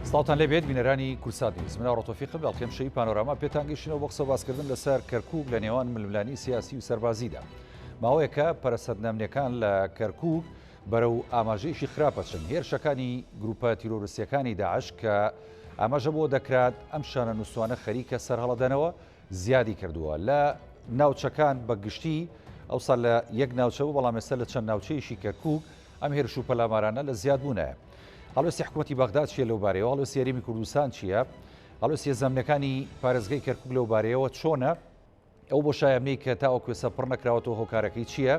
سڵاوتان لێبێت بینەرانی کوردسات نیوز من ئاڕۆ تۆفیقم لە ئەڵقەی ئەمشەوی پانۆراما پێتان گەیشتینەوە بۆ قسە باسکردن لەسەر کەرکوک لە نێوان ململانی سیاسی و سەربازیدا ماوەیەکە پەرەسەندنەمنیەکان لە کەرکوک بەرەو ئاماژەیەکی خراپ ئەچن هێرشەکانی گروپە تیرۆرستیەکانی داعش کە ئاماژە بۆ دەکرات ئەم شانە نووسوانە خەریکە سەرهەڵەدەنەوە زیادی کردووە لە ناوچەکان بە گشتی ئەوسا لە یەک ناوچە بوو بەڵام ئێستا لە چەند ناوچەیەکی کەرکوک ئەم هێرش و پەلامارانە لە زیادبوونایە. هەڵوێستی حکوومەتی بەغدا چییە لەو بارەیەوە؟ هەڵوێستی هەرێمی کوردستان چییە؟ هەڵوێستی هێزە ئەمنییەکانی پارێزگای کەرکوک لەو بارەیەوە چۆنە؟ ئەو بۆشای ئەمنیی کە تاوەکو ئێستا پڕ نەکراوەتەوە هۆکارەکەی چییە؟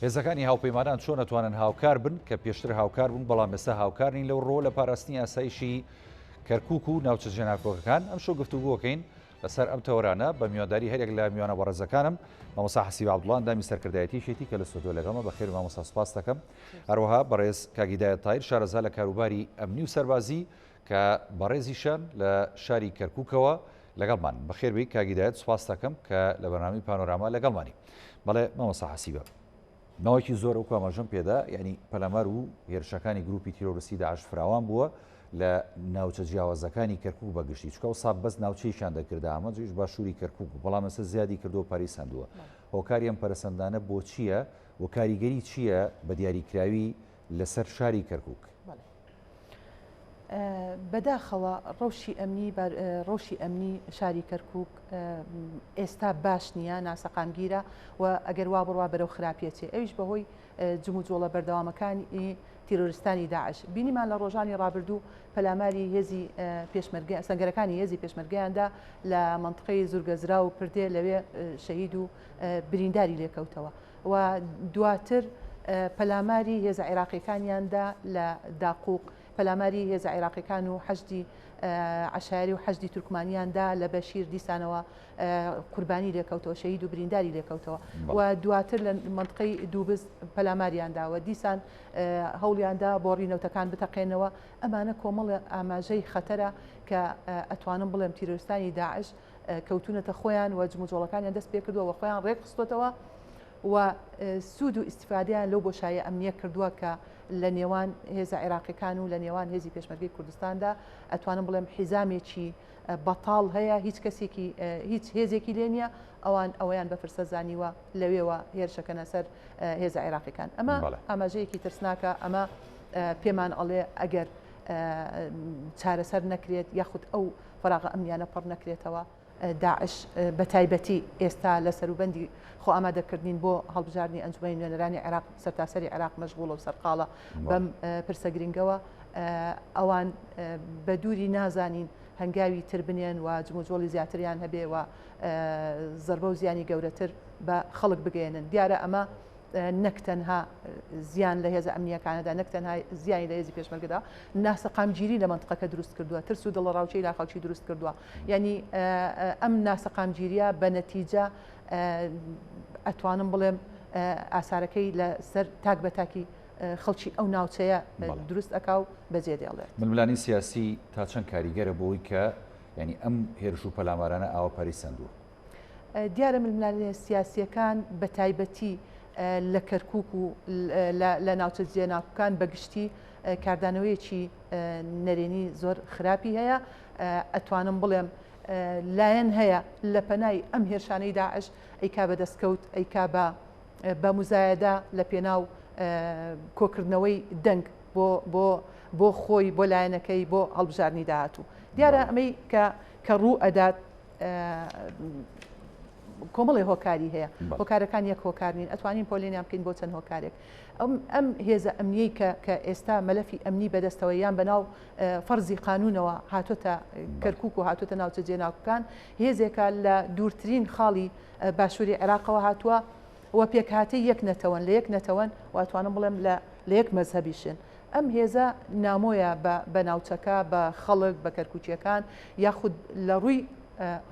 هێزەکانی هاوپەیمانان چۆن ئەتوانن هاوکار بن کە پێشتر هاوکار بوون بەڵام ئێستا هاوکار نین لەو ڕووە لە پاراستنی ئاسایشی کەرکوک و ناوچە جێناکۆکەکان؟ ئەمشەو گفتوگۆکەین لەسەر ئەم تەوەرانە بە میوانداری هەریەک لە میوانە بەڕێزەکانم، مامۆستا حەسیب عەبدوڵا ئەندامی سەرکردایەتی یەکێتی کە لە ستۆدیۆ لەگەڵمە، بەخێربێی مامۆستا سوپاست دەکەم. هەروەها بەڕێز کاک هیدایەت تاهیر شارەزا لە کاروباری ئەمنی و سەربازی کە بەڕێزیشیان لە شاری کەرکوکەوە لەگەڵمانن. بەخێربێی کاک هیدایەت سوپاست دەکەم کە لە بەرنامەی پانۆراما لەگەڵمانی. بەڵێ مامۆستا حەسیبە. ماوەیەکی زۆرە وەکو ئاماژەم پێدا یانی پەلامار و هێرشەکانی گروپی تیرۆرستی داعش فراوان بووە لە ناوچە جیاوازەکانی کەرکوک بە گشتی چونکە ئەوسا بەس ناوچەیەکیان دەکردە ئامانج ئەویش باشووری کەرکوک بوو بەڵام ئێستا زیادی کردووە پەرەی سەندووە هۆکاری ئەم پەرەسەندانە بۆ چییە و کاریگەری چییە بە دیاریکراوی لەسەر شاری کەرکوک؟ بەداخەوە ڕەوشی ئەمنی ڕەوشی ئەمنی شاری کەرکوک ئێستا باش نییە، ناسەقامگیرە و ئەگەر وا بڕوا بەرەو خراپی ئەچێ، ئەویش بەهۆی جموجۆڵە بەردەوامەکانی تیرۆرستانی داعش. بینیمان لە ڕۆژانی ڕابردوو پەلاماری هێزی پێشمەرگە سەنگەرەکانی هێزی پێشمەرگەیان دا لە مەنتقەی زورگەزرا و پردێ لەوێ شەهید و برینداری لێکەوتەوە و دواتر پەلاماری هێزە عێراقیەکانیان دا لە داقوق، پەلاماری هێزە عێراقیەکان و حەشدی عەشایەری و حەشدی تورکمانیان دا لە بەشیر دیسانەوە قوربانی لێکەوتەوە، شەهید و برینداری لێکەوتەوە و دواتر لە مەنتقەی دووبز پەلاماریان دا و دیسان هەوڵیان دا بۆڕی نەوتەکان بتەقێنەوە. ئەمانە کۆمەڵێ ئاماژەی خەتەرە کە ئەتوانم بڵێم تیرۆرستانی داعش کەوتوونەتە خۆیان و جموجۆڵەکانیان دەست پێکردووە و خۆیان ڕێکخستۆتەوە و سوود و ئیستیفادەیان لەو بۆشاییە ئەمنییە کردووە کە لە نێوان هێزە عێراقیەکان و لە نێوان هێزی پێشمەرگەی کوردستاندا ئەتوانم بڵێم حیزامێکی بەتاڵ هەیە هیچ کەسێکی هیچ هێزێکی لێ نییە ئەوان ئەوەیان بە فرسە زانیوە لەوێوە هێرشەکەنە سەر هێزە عێراقیەکان ئەمە ئاماژەیەکی ترسناکە ئەمە پێمان ئەڵێ ئەگەر چارەسەر نەکرێت یاخود ئەو فەراغە ئەمنیانە پڕ نەکرێتەوە، داعش بە تایبەتی ئێستا لە سەروبەندی خۆئامادەکردنین بۆ هەڵبژاردنی ئەنجومەنی نوێنەرانی عێراق، سەرتاسەری عێراق مەشغوڵە و سەرقاڵە بەم پرسە گرنگەوە، ئەوان بە دووری نازانین هەنگاوی تر بنێن و جموجۆڵی زیاتریان هەبێ و زەربە و زیانی گەورەتر بە خەڵک بگەیەنن. دیارە ئەمە نەک تەنها زیان لە هێزە ئەمنییەکانەدا، نەک تەنها زیانی لە هێزی پێشمەرگەدا، ناسەقامگیری لە مەنتقەکە دروست کردووە، ترس و دڵەڕاوکێی لا خەڵکی دروست کردووە. یانی ئەم ناسەقامگیرییە بە نەتیجە ئەتوانم بڵێم ئاسارەکەی لە سەر تاک بە تاکی خەڵکی ئەو ناوچەیە دروست ئەکا و بەجێ دێڵێت. ململانێی سیاسی تا چەند کاریگەرە بۆی کە یانی ئەم هێرش و پەلامارانە ئاوا پەرەی سەندووە؟ دیارە ململانێ سیاسییەکان بە تایبەتی لە کەرکووک و لە ناوچە جێناکوکان بە گشتی کاردانەوەیەکی نەرێنی زۆر خراپی هەیە. ئەتوانم بڵێم لایەن هەیە لە پەنای ئەم هێرشانەی داعش ئەیکا بە دەستکەوت، ئەیکا بە بە موزایەدە لە پێناو کۆکردنەوەی دەنگ بۆ بۆ بۆ خۆی، بۆ لایەنەکەی، بۆ هەڵبژاردنی داهاتوو. دیارە ئەمەی کە کە ڕوو ئەدات کۆمەڵی هۆکاری هەیە هۆکارەکان یەک هۆکار نین ئەتوانین پۆلێنیان بکەین بۆ چەند هۆکارێک ئەم ئەم هێزە ئەمنیەی کە کە ئێستا مەلەفی ئەمنی بەدەستەوە یان بەناو فەرزی قانونەوە هاتۆتە کەرکک و هاتۆتە ناوچە جێناکەکان هێزێکە لە دوورترین خاڵی باشووری عێراقەوە هاتووە و پێکهاتەی یەک نەتەوەن لە یەک نەتەوەن واتوانم بڵێم لە لە یەک مەزهەبیشن ئەم هێزە نامۆیە بە بە ناوچەکە، بە خەڵک، بە کەرکوکییەکان، یاخود لە ڕووی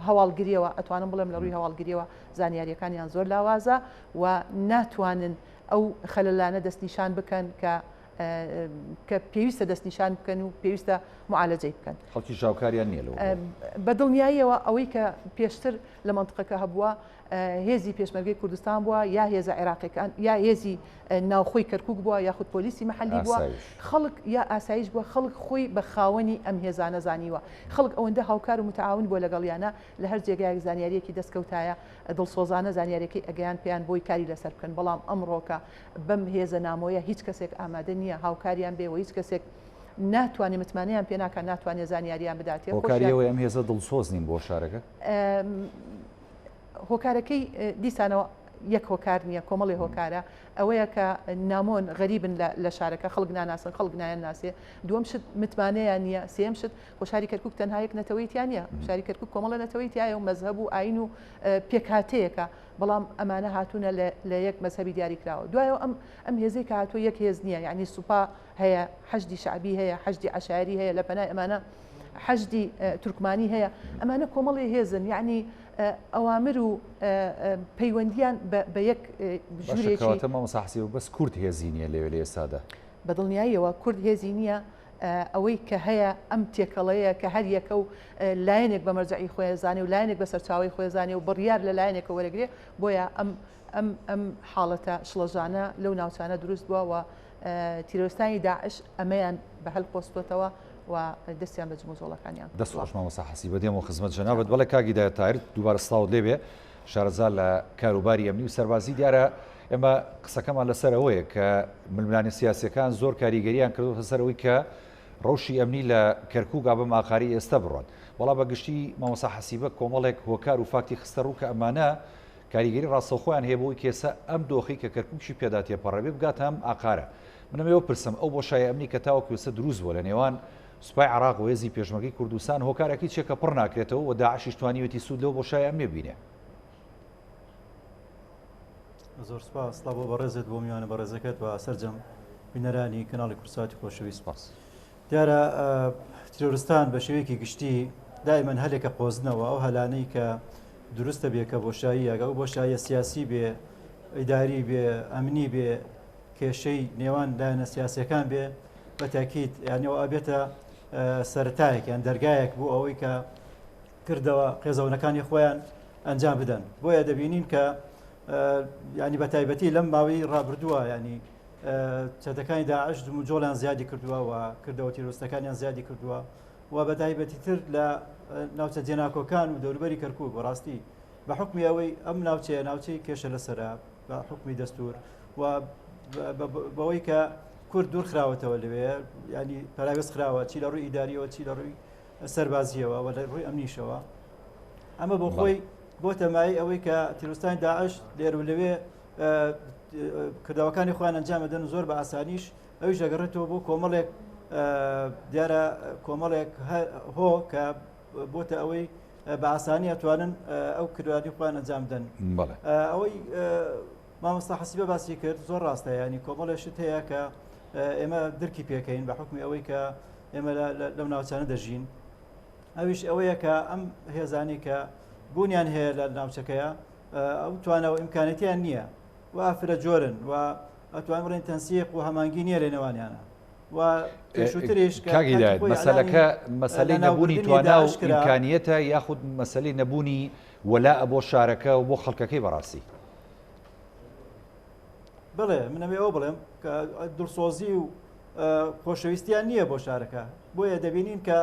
هەواڵگرییەوە، ئەتوانم بڵێم لە ڕووی هەواڵگرییەوە زانیارییەکانیان زۆر لاوازە و ناتوانن ئەو خەلەلانە دەستنیشان بکەن کە کە پێویستە دەستنیشان بکەن و پێویستە معالەجەی بکەن. خەڵکیش هاوکاریان نییە لەو ڕووەوە. بە دڵنیاییەوە ئەوەی کە پێشتر لە مەنتقەکە هەبووە هێزی پێشمەرگەی کوردستان بووە یا هێزە عێراقیەکان یا هێزی ناوخۆی کەرکک بووە یاخود پۆلیسی محلی بووە خەڵک یا ئاسایش بووە خەڵک خۆی بە خاوەنی ئەم هێزانە زانیوە خەڵک ئەوەندە هاوکار و متعاون بووە لەگەڵیانە لە هەر جێگایەک زانیاریەکی دەستکەوتایە دڵسۆزانە زانیاریەکەی ئەگەیان پێیان بۆی کاری لەسەر بکەن بەڵام ئەمڕۆکە بەم هێزە نامۆیە هیچ کەسێک ئامادە نییە هاوکاریان بێ و هیچ کەسێک ناتوانێ متمانەیان پێ ناکات ناتوانێ زانیاریان بداتێ هۆکاری ئەوەی ئەم هێزە دڵسۆز نین بۆ شارەکە؟ هۆکارەکەی دیسانەوە یەک هۆکار نییە کۆمەڵی هۆکارە ئەوەیە کە نامۆن غەریبن لە شارەکە خەڵک ناناسن خەڵک نایان ناسێ دووەم شت متمانەیان نییە سێم شت خۆ شاری کەرکک تەنها یەک نەتەوەی تیا نییە شاری کەرکک کۆمەڵە نەتەوەی تایە و مەزهەب و ئاین و پێکهاتەیەکە بەڵام ئەمانە هاتوونە لە یەک مەزهەبی دیاریکراوە دوایەوە ئەم ئەم هێزەی کە هاتووە یەک هێز نییە یعنی سوپا هەیە، حەشدی شەعبی هەیە، حەشدی عەشایەری هەیە، لە پەنای ئەمانە حەشدی تورکمانی هەیە، ئەمانە کۆمەڵی هێزن یعنی ئەوامر و پەیوەندیان بە یەک ژوورێکی. کەواتە مامۆستا حەسیبە بەس کورد هێزی نییە لەوێ لە ئێستادا؟ بە دڵنیاییەوە کورد هێزی نییە، ئەوەی کە هەیە ئەم تێکەڵەیە کە هەر یەکە و لایەنێک بە مەرجەعی خۆی زانێ و لایەنێک بە سەرچاوەی خۆی زانێ و بڕیار لە لایەنێکە وەرەگرێ، بۆیە ئەم ئەم ئەم حاڵەتە شڵەژانە لەو ناوچانە دروست بووە و تیرۆرستانی داعش ئەمەیان بە هەل قۆستۆتەوە و دەستیان بە جموجۆڵەکانیان کردووە. دەست خۆش مامۆستا حەسیبە دێمەوە خزمەت جەنابت. بەڵێ کاک هیدایەت تاهیر دووبارە سڵاوت لێ بێ شارەزا لە کاروباری ئەمنی و سەربازی دیارە ئێمە قسەکەمان لەسەر ئەوەیە کە ململانێ سیاسیەکان زۆر کاریگەریان کردووەتە سەر ئەوەی کە ڕەوشی ئەمنی لە کەرکووک بەم ئاقاری ئێستە بڕوات بەڵام بە گشتی مامۆستا حەسیبە کۆمەڵێک هۆکار و فاکتی خستە ڕوو کە ئەمانە کاریگەری ڕاستەوخۆیان هەیە بۆی کێسە ئەم دۆخەی کە کەرکوکیشی پێدا تێپەڕێ بگاتە ئەم ئاقارە. من ئەمەوێ بپرسم ئەو بۆشایە ئەمنی کە تاوەکو ئێستا دروست بووە لە نێوان سوپای عێراق و هێزی پێشمەرگەی کوردستان هۆکارەکەی چیە کە پڕ ناکرێتەوە و داعشیش توانیوێتی سوود لەو بۆشایە ئەمنیە ببینێ؟ زۆر سپاس سڵاو بۆ بەڕێزت بۆ میوانە بەڕێزەکەت و سەرجەم بینەرانی کەناڵی کوردساتی خۆشەویست. سپاس. دیارە تیرۆرستان بە شێوەیەکی گشتی دائیمەن هەلێکە قۆزنەوە ئەو هەلانەی کە دروستە بێ کە بۆشاییەک ئەو بۆشاییە سیاسی بێ ئیداری بێ ئەمنی بێ کێشەی نێوان لایەنە سیاسەکان بێ بە تاکیید یانەوە ئەبێتە سەرەتایەک یان دەرگایەک بۆ ئەوەی کە کردەوە قێزەونەکانی خۆیان ئەنجام بدەن بۆیە دەبینین کە ینی بە تایبەتی لەم ماوەی ڕابردووە ینی چەتەکانی داعش جموجۆڵیان زیادی کردووە و کردەوە تیرۆستەکانیان زیادی کردووە و بە تایبەتی تر لە ناوچە جێناکۆکان و دەوروبەری کەرکوک بەڕاستی بە حکمی ئەوەی ئەم ناوچەیە ناوچەی کێشە لەسرە بە حکمی دەستور و بەوەی کە کورد دوور خراوەتەوە لەوێ ینی پەراوێز خراوە چی لە ڕووی ئیداریەوە چی لە ڕووی سەربازیەوە و لە ڕووی ئەمنیشەوە ئەمە بۆ خۆی بۆتە مای ئەوەی کە تیرۆستانی داعش لێر و لەوێ کردەوەکانی خۆیان ئەنجام دەدەن و زۆر بە ئاسانیش ئەویش دەگەڕێتەوە بۆ کۆمەڵێک دیارە کۆمەڵێک هۆ کە بۆتە ئەوەی بە ئاسانی ئەتوانن ئەو کردوانی خۆیان ئەنجام بدەن ئەوەی مامۆستا حەسیبە باسی کرد زۆر ڕاستە ینی کۆمەڵێ شت هەیە کە ئێمە درکی پێکەین بە حکمی ئەوەی کە ئێمە لەو ناوچانە دەژین ئەویش ئەوەیە کە ئەم هێزانی کە بوونیان هەیە لە ناوچەکەیە ئەو توانا و ئیمکانێتیان نییە و فرە جۆرن و ئەتوان بڵێن تەنسیق و هەمانگی نییە لە نێوانیانە و پێشووتریش کاک هیدایەت مەسەلەکە مەسەلەی نەبوونی توانا و ئیمکانیەتە یاخود مەسەلەی نەبوونی وەلاء بۆ شارەکە و بۆ خەڵکەکەی بەڕاستی؟ بڵێ من ئەمێ ئەوە بڵێم کە دڵسۆزی و خۆشەویستیان نییە بۆ شارەکە بۆیە دەبینین کە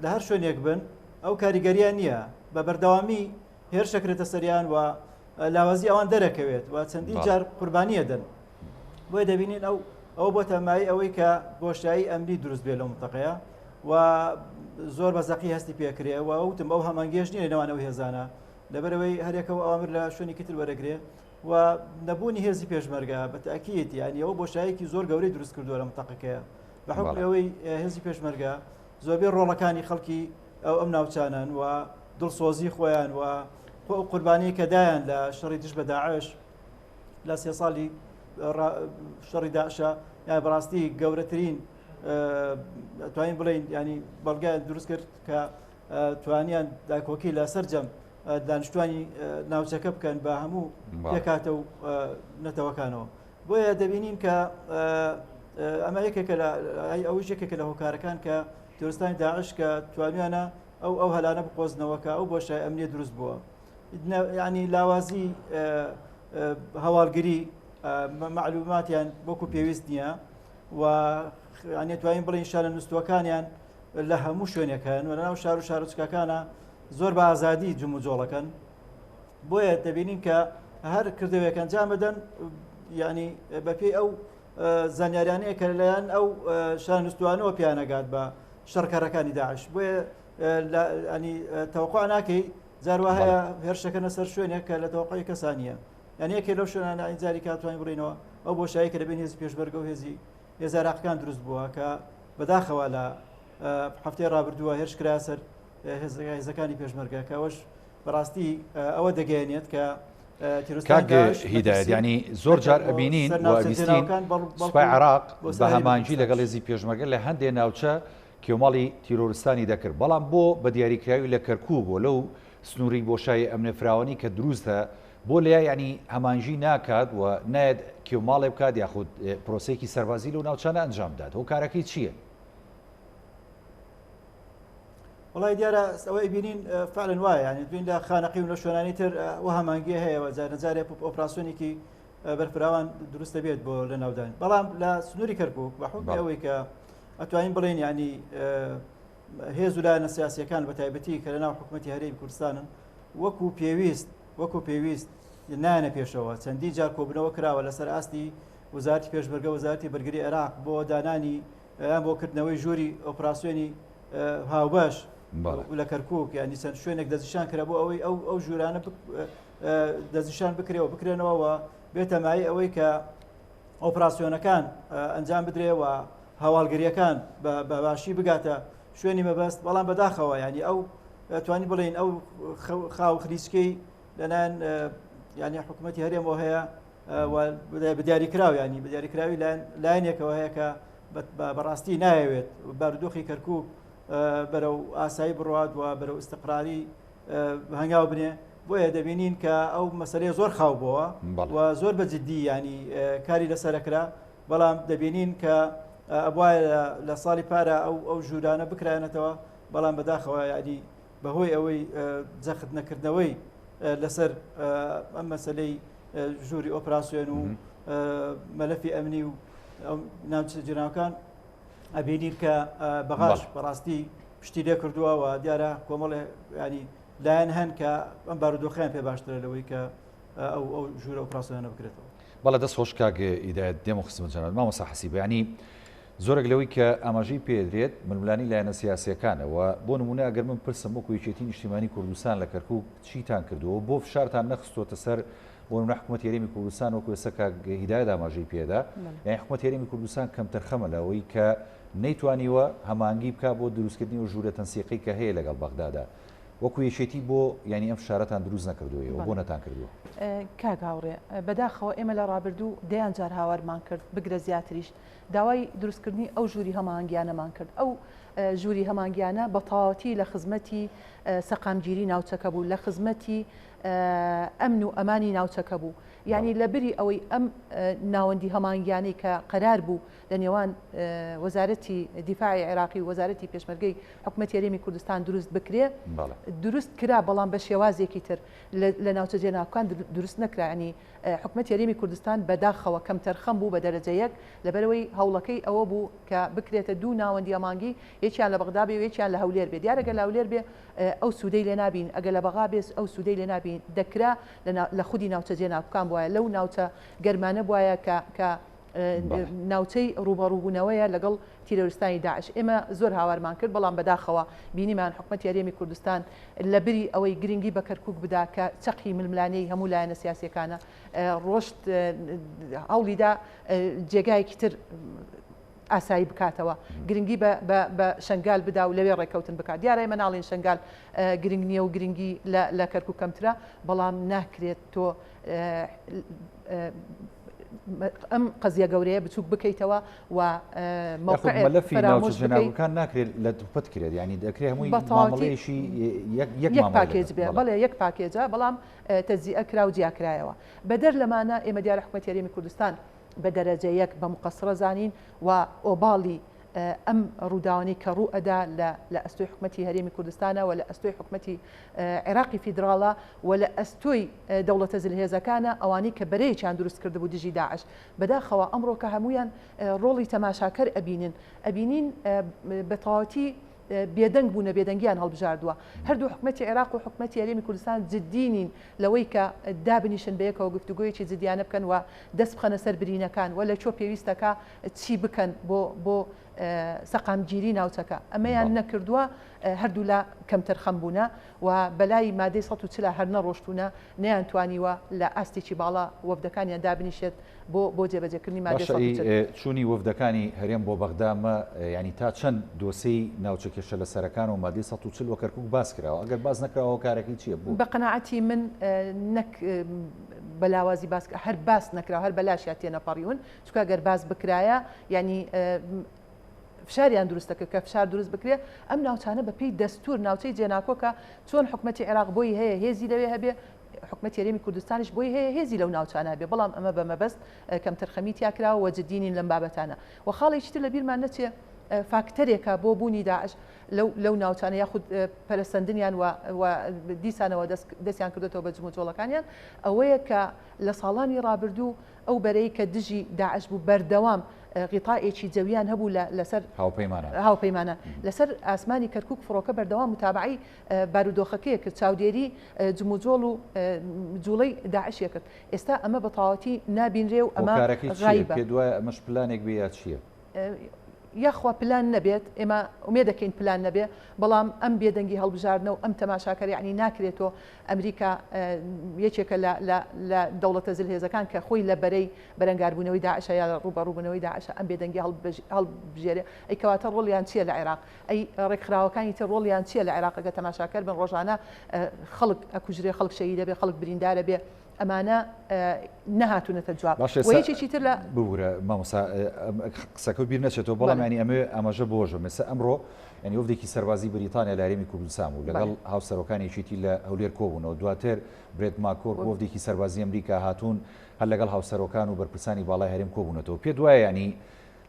لە هەر شوێنێک بن ئەو کاریگەریان نییە بە بەردەوامی هێرش دەکرێتە سەریان و لاوازی ئەوان دەرەکەوێت و چەندین جار قوربانیە دەن بۆیە دەبینین ئەو ئەو بۆتە مای ئەوەی کە بۆشایی ئەمنی دروست بێ لەو منتەقەیە و زۆر بە زەقی هەستی پێکرێ و وتم ئەو هەمانگێژ نییە لەنێوان ئەو هێزانە لەبەرەوەی هەرێکەوە ئەوامر لە شوێنێکی تر وەرەگرێ و نەبوونی هێزی پێشمەرگە بە تاکیت یانی ئەوە بۆشایەکی زۆر گەورەی دروست کردووە لە منتەقەکەیە بە حکومی ئەوەی هێزی پێشمەرگە زۆربەی ڕۆڵەکانی خەڵکی ئەو ئەم ناوچانەن و دڵسۆزی خۆیان و خۆ ئەو قوربانیی کە دایان لە شەڕی دژ بە داعش لە سێ ساڵی شەڕی داعشە یان بەڕاستی گەورەترین توانین بڵین ینی بەڵگە دروست کرد کە توانیان داکۆکی لە سەرجەم دانیشتوانی ناوچەکە بکەن بە هەموو پێکاتە و نەتەوەکانەوە بۆیە دەبینین کە ئەمە یەکێکە لە ئەوش یەکێکە لە هۆکارەکان کە تیرۆرستانی داعش کە توانیانە ئەو ئەو هەلانە بقۆزنەوە کە ئەو بۆشای ئەمنیە دروست بووە ینی لاوازی هەواڵگری معلوماتیان وەکو پێویست نییە و ینی توانین بڵین شارە نووسوەکانیان لە هەموو شوێنەکەن و لەناو شار و شارۆچکەکانە زۆر بە ئازادی جموجۆڵەکەن بۆیە دەبینین کە هەر کردەوەیەک ئەنجام بدەن ینی بەپێی ئەو زانیاریانەیە کە لەلایەن ئەو شانستوانەوە پیانەگات بە شەڕکەرەکانی داعش بۆیە ینی تەوقع ناکەی جاروا هەیە هێرشەکەنە سەر شوێنێک کە لە تەوقعی کەسانیە یعنی یەکێ لەو شوێنانە این جاری کاتوانین بڕینەوە ئەو بۆشایی کە لەبین هێزی پێشمەرگە و هێزی هێزە عێراقەکان دروست بووە کە بەداخەوە لە هەفتەی ڕابردووە هێرش کرا سەر هێزەکانی پێشمەرگە کە ئەوەش بەڕاستی ئەوە دەگەیەنێت کە کاک هیدایەت یانی زۆر جار ئەبینین و ئەبیستین سوپای عێراق بە هەمانگی لەگەڵ هێزی پێشمەرگە لە هەندێ ناوچە کێوماڵی تیرۆرستانی دەکرد بەڵام بۆ بە دیاریکراوی لە کەرکوک و لەو سنووری بۆشایی ئەمنە فراوانی کە دروستە بۆ لەیا یانی هەمانگی ناکات و نایەت کێوماڵێ بکات یاخود پرۆسەیەکی سەربازی لەو ناوچانە ئەنجام بدات هۆکارەکەی چییە؟ وڵی دیارە ئەوە بینین فعلن وایە یعنی دوین لە خانەقی و لە شوێنانی تر و هەمانگی هەیە و جارە جارێ ئۆپراسیۆنێکی بەرفراوان دروست دەبێت بۆ لە ناودان بەڵام لە سنووری کەرکک بە حکومی ئەوەی کە ئەتوانین بڵێن ینی هێز و لایەنە سیاسەکان بە تایبەتی کە لە ناو حکوومەتتی هەرێمی کوردستانن وەکو پێویست وەکو پێویست نانە پێشەوە چەندی جار کۆبنەوە کراوە لەسەر ئاستی وەزارتی پێشمەرگە وەزارتی بەرگری عێراق بۆ دانانی یان بۆ کردنەوەی ژووری ئۆپراسیۆنی هاوبەش لە کەرکک ینی چەند شوێنێک دەستنیشان کرا بۆ ئەوەی ئەو ئەو ژوورانە دەستنیشان بکرێ و بکرێنەوە و بێتە مایەی ئەوەی کە ئۆپراسیۆنەکان ئەنجام بدرێ و هەواڵگریەکان بە باشی بگاتە شوێنی مەبەست بەڵام بەداخەوە ینی ئەو توانی بڵین ئەو خاو خلیچکەی لەلایەن ینی حکوومەتتی هەرێمەوە هەیە بەدیاریکراو ینی بەدیاریکراوی لایەنێکەوە هەیە کە بەڕاستی نایەوێت بارودۆخی کەرکک بەرەو ئاسایی بڕوات و بەرەو ئستقراری هەنگاو بنێ بۆیە دەبینین کە ئەو مەسلەیە زۆر خاو بووە و زۆر بە جددی ینی کاری لەسەرەکرا بەڵام دەبینین کە ئەبواە لە ساڵی پارە ئەو ئەو ژوورانە بکرانەتەوە بەڵام بەداخەوە ینی بەهۆی ئەوەی جەخت نەکردنەوەی لەسەر ئەم مەسلەی ژووری ئۆپراسیۆن و مەلەفی ئەمنی و ناوچە جێناوەکان ئەبینین کە بەغاش بەڕاستی پشتی لێ کردووە و دیارە کۆمەڵێ ینی لایەن هەن کە ئەم بارودۆخیان پێ باشترە لەوەی کە ئەو ئەو ژوورە ئۆپراسیۆنە بکرێتەوە. بەڵێ دەست خۆش کاک هیدایەت دێمە خزمەت جەنابت مامۆستا حەسیبە یانی زۆرێک لەوەی کە ئاماژەی پێدرێت ململانی لایەنە سیاسیەکانە و بۆ نمونە ئەگەر من پرسم وەکو یەکێتی نیشتیمانی کوردستان لە کەرکوک چیتان کردووە بۆ فشارتان نەخستۆتە سەر بۆ نمونە حکوومەتی هەرێمی کوردستان وەکو ئێستا کاک هیدایەت ئاماژەی پێدا یانی حکوومەتی هەرێمی کوردستان کەمتەرخەمە لەوەی کە نەیتوانیوە هەمانگی بکا بۆ دروستکردنی ئەو ژوورە تەنسیقەی کە هەیە لەگەڵ بەغدادا وەکو یەکێتی بۆ یانی ئەم فشارەتان دروست نەکردووە ئێوە بۆ نەتان کردووە؟ کاک هاوڕێ بەداخەوە ئێمە لە ڕابردوو دەیان جار هاوارمان کرد بگرە زیاتریش داوای دروستکردنی ئەو ژووری هەماهەنگیانەمان کرد ئەو ژووری هەماهەنگیانە بە تەواوەتی لە خزمەتی سەقامگیری ناوچەکە بوو لە خزمەتی ئەمن و ئەمانی ناوچەکە بوو یعنی لە بری ئەوەی ئەم ناوەندی هەماهەنگیانەی کە قەرار بوو لە نێوان وەزارەتی دیفاعی عێراقی و وەزارەتی پێشمەرگەی حکومەتی هەرێمی کوردستان دروست بکرێ دروست کرا بەڵام بە شێوازێکی تر لە ناوچە جێناکان دروست نەکرا ینی حکومەتی هەرێمی کوردستان بەداخەوە کەمتەرخەم بوو بە دەرەجە یەک لەبەرئەوەی هەوڵەکەی ئەوە بوو کە بکرێتە دوو ناوەندی هەمانگی یەکیان لە بەغدا بێ و یەکیان لە هەولێر بێ دیارە گەر لە هەولێر بێ ئەو سوودەی لێ نابین ئەگەر لە بەغا بێ ئەو سوودەی لێ نابین دەکرا لە خودی ناوچە جێناکوکان بوایە لەو ناوچە گەرمانە بوایە کە کە ناوچەی ڕووبەڕووبوونەوەیە لەگەڵ تیرۆریستانی داعش. ئێمە زۆر هاوارمان کرد، بەڵام بەداخەوە بینیمان حکومەتی هەرێمی کوردستان لەبری ئەوەی گرنگی بە کەرکوک بدا کە چەقی ململانێی هەموو لایەنە سیاسیەکانە، ڕۆشت هەوڵیدا جێگایەکی تر ئاسایی بکاتەوە، گرنگی بە شەنگال بدا و لەوێ ڕێککەوتن بکات. دیارە ئێمە ناڵێین شەنگال گرنگ نییە و گرنگی لە کەرکوک کەمترە، بەڵام ناکرێت تۆ ئەم قەزیە گەورەیە بچووک بکەیتەوە و مەوقعێک مەلەفی ناوچە جێناوەکان ناکرێت لە دووپەت کرێت یعنی دەکرێت هەمووی مامەڵەیەکی یەک یەک پاکێج بێ بەڵێ یەک پاکێجە بەڵام تەجزیئە کرا و جیاکرایەوە بەدەر لەمانە ئێمە دیارە حکومەتی هەرێمی کوردستان بە دەرەجە یەک بە مقەسڕە زانین و ئۆباڵی. ئەم ڕووداوانەی کە ڕوو ئەدا لە لە ئەستۆی حکومەتی هەرێمی کوردستانە و لە ئەستۆی حکومەتی عێراقی فیدراڵە و لە ئەستۆی دەوڵەتە زلهێزەکانە ئەوانەی کە بەرەیەکیان دروست کردبوو دژی داعش بەداخەوە ئەمڕۆکە هەموویان ڕۆڵی تەماشاکەر ئەبینن ئەبینین بە تەواوەتی بێدەنگ بوونە بێدەنگیان هەڵبژاردووە هەردوو حکومەتی عێراق و حکومەتی هەرێمی کوردستان جددی نین لەوەی کە دابنیشن بەیەکەوە گفتوگۆیەکی جدیانە بکەن و دەست بخەنە سەر برینەکان و لە کوێ پێویستەکە چی بکەن بۆ بۆ سەقامگیری ناوچەکە ئەمەیان نەکردووە هەردوولا کەمتەرخەم بوونە و بەلای مادەی 140 هەر نەڕۆشتوونە نەیانتوانیوە لە ئاستێکی باڵا وەفدەکانیان دابنیشێت بۆ بۆ جێبەجێکردنی مادەی باشە ئەی 140. چوونی وەفدەکانی هەرێم بۆ بەغدا مە یانی تا چەند دۆسێی ناوچە کێشە لەسەرەکان و مادەی 140 وە کەرکوک باس کراوە ئەگەر باس نەکراوە هۆکارەکەی چیە بۆ؟ بە قەناعەتی من نەک بە لاوازی باس هەر باس نەکراوە هەر بەلاشیا تێنەپەڕیون چونکە گەر باس بکرایە یانی فشاریان دروست دەکرد کە فشار دروست بکرێ ئەم ناوچانە بە پێی دەستور ناوچەی جێناکۆکە چۆن حکومەتی عێراق بۆی هەیە هێزی لەوێ هەبێ حکومەتی هەرێمی کوردستانیش بۆی هەیە هێزی لەو ناوچانە هەبێ بەڵام ئەمە بە مەبەست کەمتەرخەمی تیا کراوە و جدی نین لەم بابەتانە و خاڵێکی تر لە بیرمان نەچێ فاکتەرێکە بۆ بوونی داعش لەو لەو ناوچانە یاخود پەرەسەندنیان و و دیسانەوە دەستیان کردوێتەوە بە جموجۆڵەکانیان ئەوەیە کە لە ساڵانی ڕابردوو ئەو بەرەی کە دژی داعش بوو بەردەوام غیتائێکی جەویان هەبوو لە لەسەر هاوپەیمانان هاوپەیمانان لەسەر ئاسمانی کەرکوک فڕۆکە بەردەوام متابەعەی بارودۆخەکەی کرد چاودێری جموجۆڵ و جوڵەی داعشی کرد ئێستا ئەمە بە تەواوەتی نابینرێ و ئەمە هۆکارەکەی چییە غایبە. پێت وایە ئەمەش پلانێک بێ یا چییە؟ یاخوا پلان نەبێت، ئێمە ئومێد دەکەین پلان نەبێ، بەڵام ئەم بێدەنگی هەڵبژاردنە و ئەم تەماشاکەرە یەعنی ناکرێت تۆ ئەمریکا یەکێکە لە لە لە دەوڵەتە زلهێزەکان کە خۆی لە بەرەی بەرەنگاربوونەوەی داعشە یا لە ڕووبەڕووبوونەوەی داعشە ئەم بێدەنگی هەڵبژێرێ ئەی کەواتە ڕۆڵیان چییە لە عێراق ئەی ڕێکخراوەکانی تر ڕۆڵیان چییە لە عێراق ئەگەر تەماشاکەر بن ڕۆژانە خەڵک ئەکوژرێ خەڵک شەهیدە بێ خەڵک بریندارە بێ ئەمانە نەهاتوونەتە جواب باشە و یەکێکی تر لە ببورە مامۆستا قسەکە بیر نەچێتەوە بەڵام ینی ئەمەوێ ئاماژە بۆ ژم ئێستا ئەمڕۆ ینی وەفدێکی سەربازی بریتانیا لە هەرێمی کوردستان بوو لەگەڵ هاوسەرۆکانی یەکێتی لە هەولێر کۆبوونەوە دواتر برێت ماکۆرک وەفدێکی سەربازی ئەمریکا هاتوون هەر لەگەڵ هاوسەرۆکان و بەرپرسانی باڵای هەرێم کۆبوونەتەوە پێت وایە ینی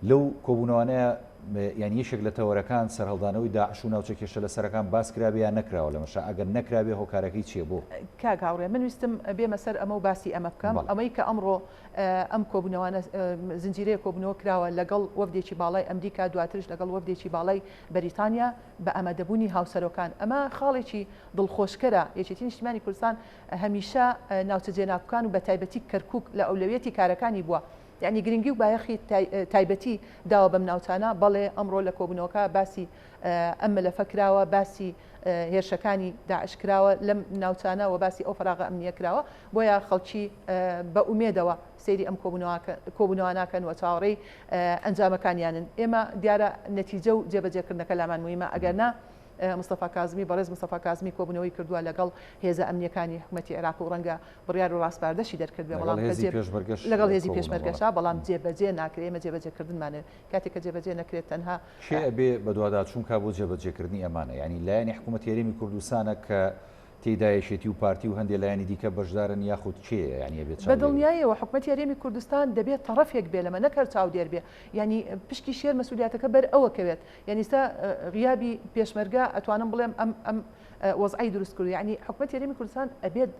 لەو کۆبوونەوانەیە یان یەکێک لە تەوەرەکان سەرهەڵدانەوەی داعش و ناوچە کێشە لەسەرەکان باس کرابێ یان نەکراوە لەمەشا ئەگەر نەکرابێ هۆکارەکەی چیە بۆ؟ کاک هاوڕێ من ویستم بێمە سەر ئەمە و باسی ئەمە بکەم ئەمەی کە ئەمڕۆ ئەم کۆبوونەوانە زنجیرەیە کۆبوونەوە کراوە لەگەڵ وەفدێکی باڵای ئەمریکا دواترش لەگەڵ وەفدێکی باڵای بەریتانیا بە ئامادەبوونی هاوسەرۆکان ئەمە خاڵێکی دڵخۆشکەرە یەکێتی نیشتیمانی کوردستان هەمیشە ناوچە جێناکوکان و بەتایبەتی کەرکوک لە ئەولەویەتی کارەکانی بووە یەعنی گرنگی و بایەخی تایبەتی داوە بەم ناوچانە، بەڵێ ئەمڕۆ لە کۆبوونەوەکە باسی ئەم مەلەفە کراوە، باسی هێرشەکانی داعش کراوە لەم ناوچانە و باسی ئەو فەراغە ئەمنییە کراوە، بۆیە خەڵکی بە ئومێدەوە سەیری ئەم کۆبوونەوانە کەن و چاوەڕێی ئەنجامەکانیانن. ئێمە دیارە نەتیجە و جێبەجێکردنەکە لامان موهیمە، ئەگەرنا مستەفا کازمی، بەڕێز مستەفا کازمی کۆبوونەوەی کردووە لەگەڵ هێزە ئەمنییەکانی حکومەتی عێراق و ڕەنگە بڕیار و ڕاسپاردەشی دەرکردبێ، بەڵام کە جێ لەگەڵ هێزی پێشمەرگەشا، بەڵام جێبەجێ ناکرێ، ئێمە جێبەجێکردنمانەوێ، کاتێک کە جێبەجێ نەکرێت تەنها. کێ ئەبێ بەدواداچوون کا بۆ جێبەجێکردنی ئەمانە؟ یانی لایەنی حکومەتی هەرێمی کوردستانە کە تێیدا یەکێتی و پارتی و هەندێ لایەنی دیکە بەشدارن یاخود کێیە یانی ئەبێ چاودێر بێت؟ بەدڵنیایەوە حکومەتی هەرێمی کوردستان دەبێ تەڕەفێک بێ لەمە نەک هەر چاودێر بێ، یانی پشکی شێر مەسولیاتەکە بەر ئەوە کەوێت، یانی ئیستا غیابی پێشمەرگە ئەتوانم بڵێم ئەم ئەم وەزعەی دروست کردوە یانی حکومەتی هەرێمی کوردستان ئەبێت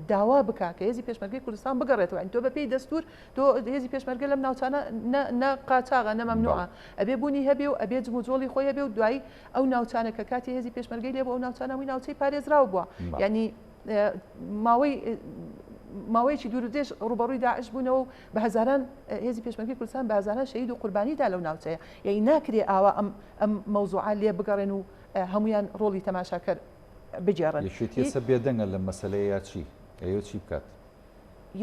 داوا بکا کە هێزی پێشمەرگەی کوردستان بگەڕێتەوە یانی تۆ بە پێی دەستور تۆ هێزی پێشمەرگە لەم ناوچانە نە نە قاچاغە نە مەمنوعە ئەبێ بوونی هەبێ و ئەبێ جموجۆڵی خۆی هەبێ و دوایی ئەو ناوچانە کە کاتی هێزی پێشمەرگەی لێ بوو ئەو ناوچانە هەمووی ناوچەی پارێزراو بووە یانی ماوەی ماوەیەکی دوور و درێژ ڕووبەڕووی داعش بوونەوە و بە هەزاران هێزی پێشمەرگەی کوردستان بە هەزاران شەهید و قوربانی دا لەو ناوچەیە یانی ناکرێ ئاوا ئەم ئەم مەوزوعە لێ بگەڕێن و هەمویان ڕۆڵی تەماشاکەر بگێڕن. یەکێتی ئێستا بێدەنگە لەم مەسەلەیە یا چی؟ ئەیەوێت چی بکات؟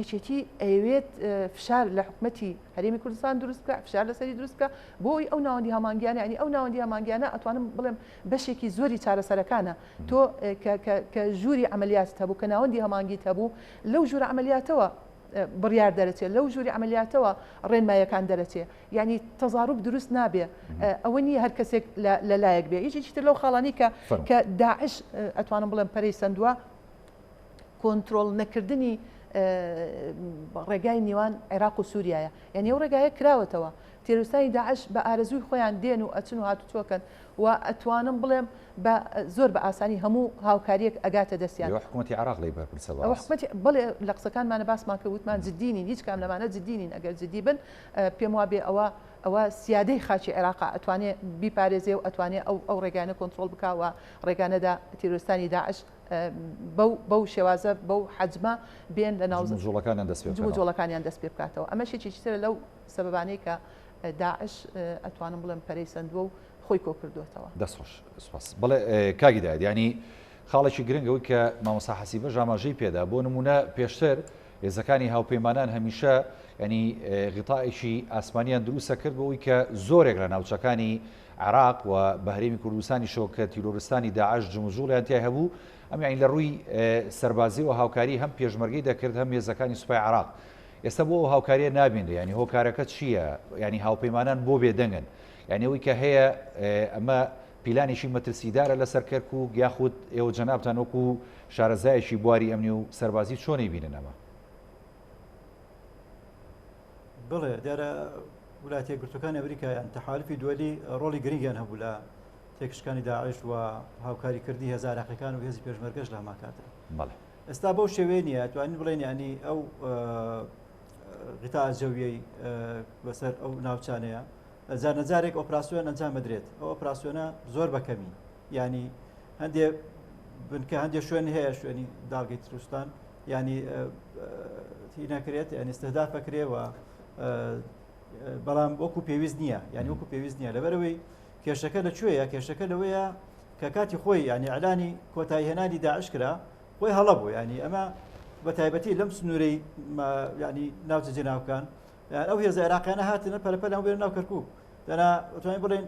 یەکێتی ئەیەوێت فشار لە حکومەتی هەرێمی کوردستان دروست بکە فشار لەسەری دروست بکە بۆ ئەوی ئەو ناوەندی هەمانگیانە ینی ئەو ناوەندی هەمانگیانە ئەتوانم بڵێم بەشێکی زۆری چارەسەرەکانە تۆ کە ژووری عملیات هەبوو کە ناوەندی هەمانگیت هەبوو لەو ژوورە عملیاتەوە بڕیار دەرەچێت لەو ژووری عملیاتەوە ڕێنمایەکان دەرەچێ یعنی تەزاروب دروست نابێ ئەوە نییە هەر کەسێک لە لایەک بێ یەکێکی تر لەو خاڵانی کە کە داعش ئەتوانم بڵێم پەرەی سندووە کۆنترۆڵ نەکردنی ڕێگای نێوان عێراق و سووریایە یعنی ئەو ڕێگایە کراوەتەوە. تیرۆریستانی داعش بە ئارەزووی خۆیان دێن و ئەچن و هاتوچۆکەن و ئەتوانم بڵێم بە زۆر بە ئاسانی هەموو هاوکاریەک ئەگاتە دەستیان. ئەوە حکومەتی عێراق لێی بەرپرسە بەڕاست. ئەوە حکومەتی بەڵێ لە قسەکانمانە باسمان کرد وتمان جدی نین هیچ کام لەمانە جدی نین ئەگەر جدی بن پێم وابێ ئەوە ئەوە سیادەی خاکی عێراقە ئەتوانێ بیپارێزێ و ئەتوانێ ئەو ئەو ڕێگانە کۆنترۆڵ بکا و ڕێگا نەدا تیرۆریستانی داعش بەو بەو شێوازە بەو حەجمە بێن لە ناو جموجوڵەکانیان دەست پێ بکەنەوە. جموجۆڵەکانیان دەست پێ بکاتەوە ئەمەش یەکێکی ترە لەو سەبەبانەی کە داعش ئەتوانم بڵێم پەرەی سەندووە و خۆی کۆکردووەتەوە. دەست خۆش سوپاس. بەڵێ کاک هیدایەت یانی خاڵێکی گرنگ ئەوەی کە مامۆستا حەسیبەش ئاماژەی پێدا بۆ نمونە پێشتر هێزەکانی هاوپەیمانان هەمیشە ینی غیتائێکی ئاسمانیان دروستە کرد بۆ ئەوی کە زۆرێک لە ناوچەکانی عراق و بەهرێمی کوردستانیشەوە کە تیرۆرستانی داعش جموجوڵیان تای هەبوو ئەم یانی لە ڕووی سەربازیەوە هاوکاری هەم پێشمەرگەی دەکرد هەم هێزەکانی سوپای عراق ئێستا بۆ ئەو هاوکاریە نابینرێ یانی هۆکارەکە چییە یانی هاوپەیمانان بۆ بێدەنگن یانی ئەوەی کە هەیە ئەمە پیلانێکی مەترسیدارە لەسەر کەرکوک یاخود ئێوە جەنابتان وەکو شارەزایەکی بواری ئەمنی و سەربازی چۆن ئەیبینن ئەمە؟ بڵێ دیارە وڵاتە یەکگرتووەکانی ئەمریکا یان تەحالفی دووەلی ڕۆڵی گرنگیان هەبوو لە تێکشکانی داعش و هاوکاریکردنی هێزە عراقیەکان و هێزی پێشمەرگەش لە هەمان کاتدا. بەڵێ. ئێستا بەو شێوەیە نییە توانین بڵێن ینی ئەو غیتا جەویەی بەسەر ئەو ناوچانەیە جارنەجارێک ئۆپراسیۆن ئەنجام بدرێت ئەو ئۆپراسیۆنە زۆر بەکەمی ینی هەندێ بنکە هەندێک شوێن هەیە شوێنی داڵگەی تروستان ینی هی نەکرێت ینی استهداف بکرێ و بەڵام وەکو پێویست نییە یعنی وەکو پێویست نییە لەبەرەوەی کێشەکە لە کوێیە کێشەکە لەوەیە کە کاتی خۆی ینی ئەلانی کۆتاییهێنانی داعش کرا خۆی هەڵە بوو ینی ئەمە بە تایبەتی لەم سنوورەی ینی ناوچە جێناوکان ئەو هێزە عێراقیانە هاتنە پەلەپەل هەموو بێنە ناو کەرکوک دەنا ئەتوانین بڵێن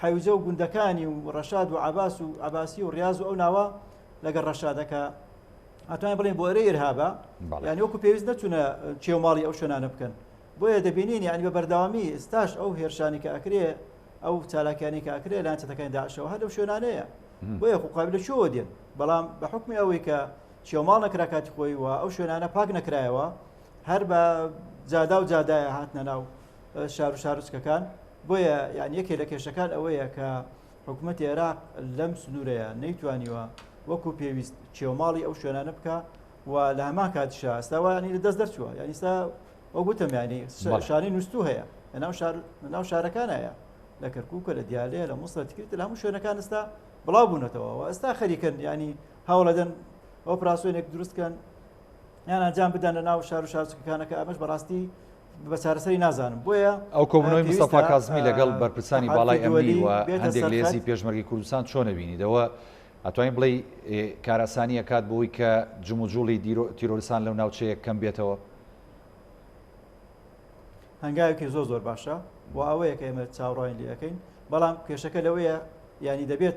حەویجە و گوندەکانی و ڕەشاد و عباس و عباسی و ڕاز و ئەو ناوە لەگەڵ ڕەشادەکە ئەتوانین بڵێن بۆ ئەرێ ئرهابە یعنی وەکو پێویست نەچوونە چێوماڵی ئەو شوێنانە بکەن بۆیە دەبینین یعنی بە بەردەوامی ئێستاش ئەو هێرشانی کە ئەکرێ ئەو چالاکیانی کە ئەکرێ لایەن چەتەکانی داعشەوە هەر لەو شوێنانەیە بۆیە خۆ قابل لە کوێوە دێن بەڵام بە حکمی ئەوەی کە چێوماڵ نەکرا کاتی خۆی و ئەو شوێنانە پاک نەکرایەوە هەر بە جادا و جادایە هاتنە ناو شار و شارۆچکەکان بۆیە یان یەکێ لە کێشەکان ئەوەیە کە حکوومەتی عێراق لەم سنوورەیە نەیتوانیوە وەکو پێویست چێوماڵی ئەو شوێنانە بکە و لە هەمان کاتیشا ئێستا وانی لە دەست دەرچووە یانی ئێستا وەک وتم یانی شاری نووسو هەیە لەناو شار لەناو شارەکان هەیە لە کەرکووکە لە دیالەیە لە مووسڵ تکریت لە هەموو شوێنەکان ئێستا بڵاو بوونەتەوە و ئێستا خەریکن ینی هەوڵەدەن ئۆپراسیۆنێک دروستکەن یان ئەنجام بدەن لە ناو شار و شارچکەکانەکە ئەمەش بەڕاستی بە چارەسەری نازانم بۆیە ئەو کۆبوونەوەی مستەفا کازمی لەگەڵ بەرپرسانی باڵای ئەمنی و هەندێک لە هێزی پێشمەرگەی کوردستان چۆن ئەبینیدەوە ئەتوانین بڵێی کارئاسانی ئەکات بۆی کە جموجوڵی تیرۆرستان لەو ناوچەیە کەم بێتەوە؟ هەنگاوێکی زۆر زۆر باشە و ئەوەیە کە ئێمە چاوەڕوانی لێ ئەەکەین بەڵام کێشەکە لەوەیە ینی دەبێت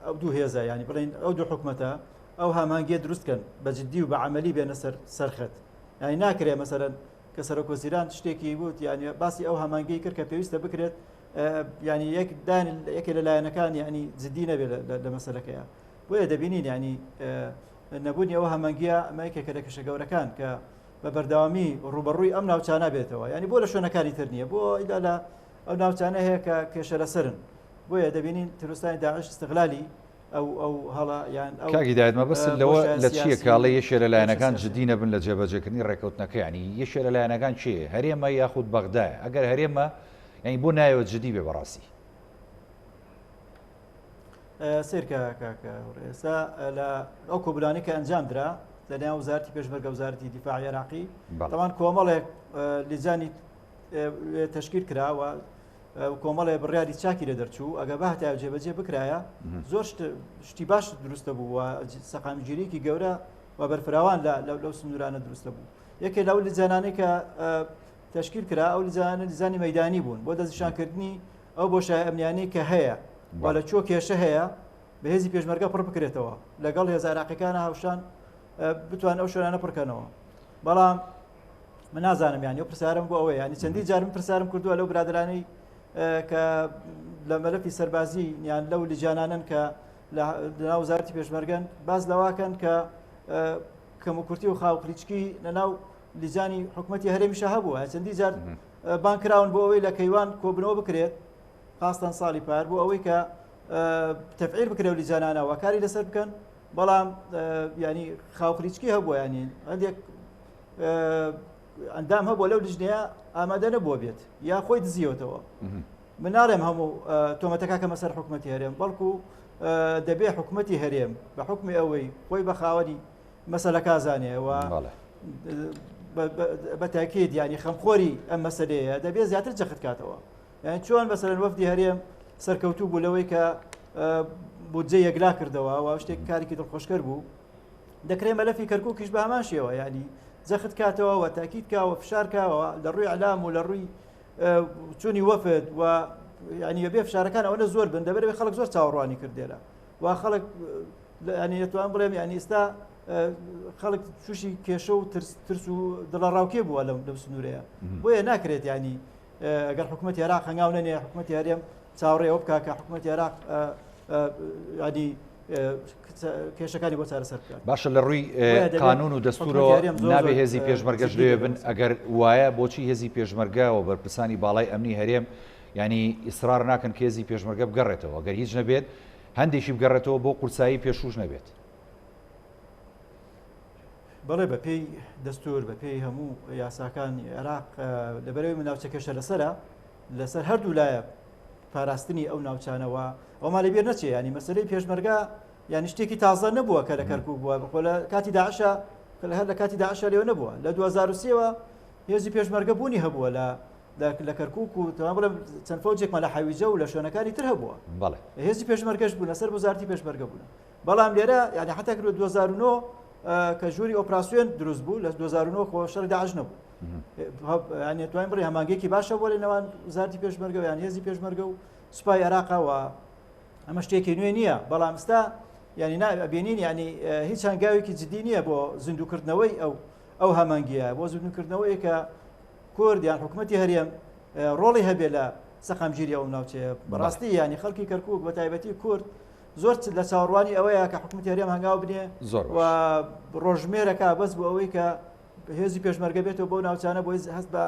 ئەو دوو هێزە ینی بڵین ئەو دوو حکومەتە ئەو هامانگیە دروستکەن بە جددی و بە عملی بێنە سەر سەرخەت ینی ناکرێ مەسەرەن کە سەرۆک وەزیران شتێکی وت یعنی باسی ئەو هەمانگەی کرد کە پێویستە بکرێت یعنی یەک دان یەکێ لە لایەنەکان یعنی جددی نەبێت لە مەسەلەکەیە بۆیە دەبینین یعنی نەبوونی ئەو هەمەنگیە ئەمە یەکێکە لە کێشە گەورەکان کە بە بەردەوامی ڕوبەڕووی ئەم ناوچانە بێتەوە یعنی بۆ لە شوێنەکانی تر نییە بۆ ئیلا لە ئەو ناوچانە هەیە کە کێشە لەسەرن بۆیە دەبینین تیرۆریستانی داعش استغلالی ئەو ئەو هەڵە یان ئەو کاک هیدایەت مەبەستت لەوە لە چییە کە ئەڵێ یەکێ لە لایەنەکان جدی نەبن لە جێبەجێکردنی ڕێککەوتنەکە یانی یەکێ لە لایەنەکان کێیە هەرێمە یاخود بەغدایە ئەگەر هەرێمە یانی بۆ نایەوە جدی بێ بەڕاستی؟ سەیرکە کاکە ئێستا لە ئەو کۆبلانی کە ئەنجام درا لەناو وزارتی پێشمەرگە وزارتی دیفاع عێراقی تەوان کۆمەڵێک لیجانی تشکیل کراوە کۆمەڵێ بڕیاری چاکی لە دەرچوو ئەگە بەهتا جێبەجێ بکرایە زۆر شتی باش دروستە بوو و سەقامگیریکی گەورە و بەرفراوان لە لەو سنوورانە دروستە بوو یەکێ لەو لیجانانەی کە تشکیل کرا ئەو لیجانە لیجانی مەدانی بوون بۆ دەستنیشانکردنی ئەو بۆشای ئەمنیانەی کە هەیە و لە کوێ کێشە هەیە بە هێزی پێشمەرگە پڕ بکرێتەوە لەگەڵ هێزە عێراقیەکانە هاوشان بتوان ئەو شوێنانە پڕکەنەوە بەڵام من نازانم یانی ئەو پرسیارم بۆ ئەوەیە ینی چەندی جارم پرسیارم کردووە لەو برادرانەی کە لە مەلەفی سەربازی یان لەو لیجانانن کە لە ناو وەزارەتی پێشمەرگەن باس لەواکەن کە کەموکورتی و خاوخلیچکی لە ناو لیجانی حکوومەتتی هەرێمیشە هەبووە چەندی جار. بانگ کراون بۆ ئەوەی لە کەیوان کۆبنەوە بکرێت خاستەن ساڵی پار بۆ ئەوەی کە تەفعیل بکرێت و لیجانانەوە کاری لەسەر بکەن بەڵام ینی خاوخریچکی هەبووە ینی هەندێک ئەندام هەبووە لەو لیژنەیە ئامادە نەبووە بێت یا خۆی دزیەوەتەوە من ناڵێم هەموو تۆمەتەکە کەمە سەر حکوومەتی هەرێم بەڵکو دەبێ حکوومەتی هەرێم بە حکومی ئەوەی خۆی بە خاوەنی مەسەلەکە زانێ و بە تاکید ینی خەمخۆری ئەم مەسلەیە دەبێ زیاتر جەخت کاتەوە یعنی چۆن مەسەلەن وەفدی هەرێم سەرکەوتوو بوو لەوەی کە بودجە یەکلا کردەوە و شتێک کارێکی دڵخۆشکەر بوو دەکرێت مەلەفی کەرکووکیش بە هەمان شێوە ینی جەخت کاتەوە و تاکید کاوە فشار کاوە لە ڕووی ئەلام و لە ڕووی چوونی وەفد و ینی بێ فشارەکان ئەوەنە زۆر بن دەبەرەوەی خەڵک زۆر چاوەڕوانی کردێرە و خەڵک ینی دەتوان بڵێم ینی ئێستا خەڵک تووشی کێشە و ترس و دڵەڕاوکێ بووە لەم لەم سنوورەیە بۆیە ناکرێت ینی ئەگەر حکوومەت عێراق هەنگاو نەنێ حکوومەت هەرێم چاوەڕێ ئەوە بکە کە حکوومەت عێراق ینی کێشەکانی بۆ چارەسەر بکات. باشە لە ڕووی قانون و دەستورەوە نابێ هێزی پێشمەرگەش لەوێ بن ئەگەر وایە بۆچی هێزی پێشمەرگە و بەرپرسانی باڵای ئەمنی هەرێم ینی ئیسرار ناکەن کە هێزی پێشمەرگە بگەڕێتەوە گەر هیچ نەبێت هەندێکی بگەڕێتەوە بۆ قورسایی پێشوش نەبێت. بەڵێ بە پێی دەستور بە پێی هەموو یاساکانی عێراق لەبەرەوەی ناوچە کێشە لەسرە لەسەر هەردوو لایە پاراستنی ئەو ناوچانەوە ئەومان لەبیر نەچێ ینی مەسلەی پێشمەرگە یانی شتێکی تازە نەبووە کە لە کەرکک بووە بخۆ لە کاتی داعشە کە لە هەر لە کاتی داعشە لێوە نەبووە لە 2023ەوە هێزی پێشمەرگە بوونی هەبووە لە لە کەرکک و تەوان بڵێم چەند فەوجێکمان لە حەویجە و لە شوێنەکانی تر هەبووە بەڵێ هێزی پێشمەرگەش بوون لەسەر وەزارەتی پێشمەرگە بوون بەڵام لێرە یعنی حتا کرد 2009 کە ژووری ئۆپراسیۆن دروست بوو لە 2009 خۆ شەڕی داعش نەبوو یعنی توانین بڵێ هەمانگێکی باشە بۆ لە نێوان وەزارەتی پێشمەرگە یان هێزی پێشمەرگە و سوپای عێراقەوە ئەمە شتێکی نوێ نییە بەڵام ئستا ینی نابینین ینی هیچ هەنگاوێکی جدی نییە بۆ زیندووکردنەوەی ئەو ئەو هەمانگیە بۆ زیندووکردنەوەی کە کورد یان حکوومەتتی هەرێم ڕۆڵی هەبێ لە سەقامگیری ئەو ناوچەیە بەڕاستی ینی خەڵکی کەرکک بە تایبەتی کورد زۆر لە چاوەڕوانی ئەوەیە کە حکوومەتی هەرێم هەنگاو بنێ زۆر و ڕۆژمێرەکە بەس بۆ ئەوەی کە هێزی پێشمەرگە بێتەوە بەو ناوچانە بۆی هەست بە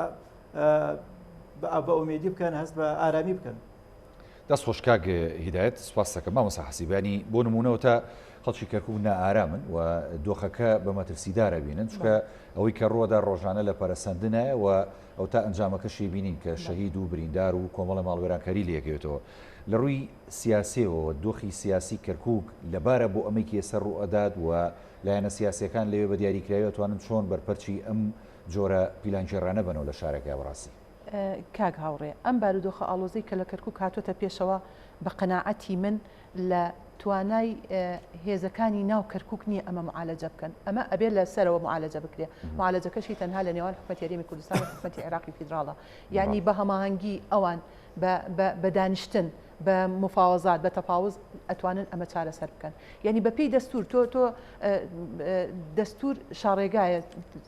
بە ئومێدی بکەن هەست بە ئارامی بکەن. دەست خۆش کاک هیدایەت سوپاست دەکەم مامۆستا حەسیبانی بۆ نمونەوە تا خەڵکی کەرکوک نائارامن و دۆخەکە بە مەترسیدار ئەبینن چونکە ئەوەی کە ڕووەدا ڕۆژانە لە پەرەسەندنایە و ئەو تا ئەنجامەکەشی بینین کە شەهید و بریندار و کۆمەڵە ماڵوێرانکاری لێکەوێتەوە لە ڕووی سیاسیەوە دۆخی سیاسی کەرکوک لەبارە بۆ ئەمەی کە ئێستا ڕووئەدات و لایەنە سیاسیەکان لەوێ بە دیاریکراوی ئەتوانن چۆن بەرپەرچی ئەم جۆرە پیلانگێڕانە بەنەوە لە شارەکە بەڕاستی؟ کاک هاوڕێ ئەم بارودۆخە ئاڵۆزەی کە لە کەرکوک هاتۆتە پێشەوە بە قەناعەتی من لە توانای هێزەکانی ناو کەرکوک نییە ئەمە معالەجە بکەن ئەمە ئەبێ لە سەرەوە معالەجە بکرێ معالەجەکەشی تەنها لە نێوان حکومەتی هەرێمی کوردستان و حکومەتی عێراقی فیدراڵە یعنی بە هەماهەنگی ئەوان بە دانیشتن بە مفاوەزات بە تەفاوز ئەتوانن ئەمە چارەسەر بکەن یعنی بە پێی دەستور تۆ تۆ دەستور شاڕێگایە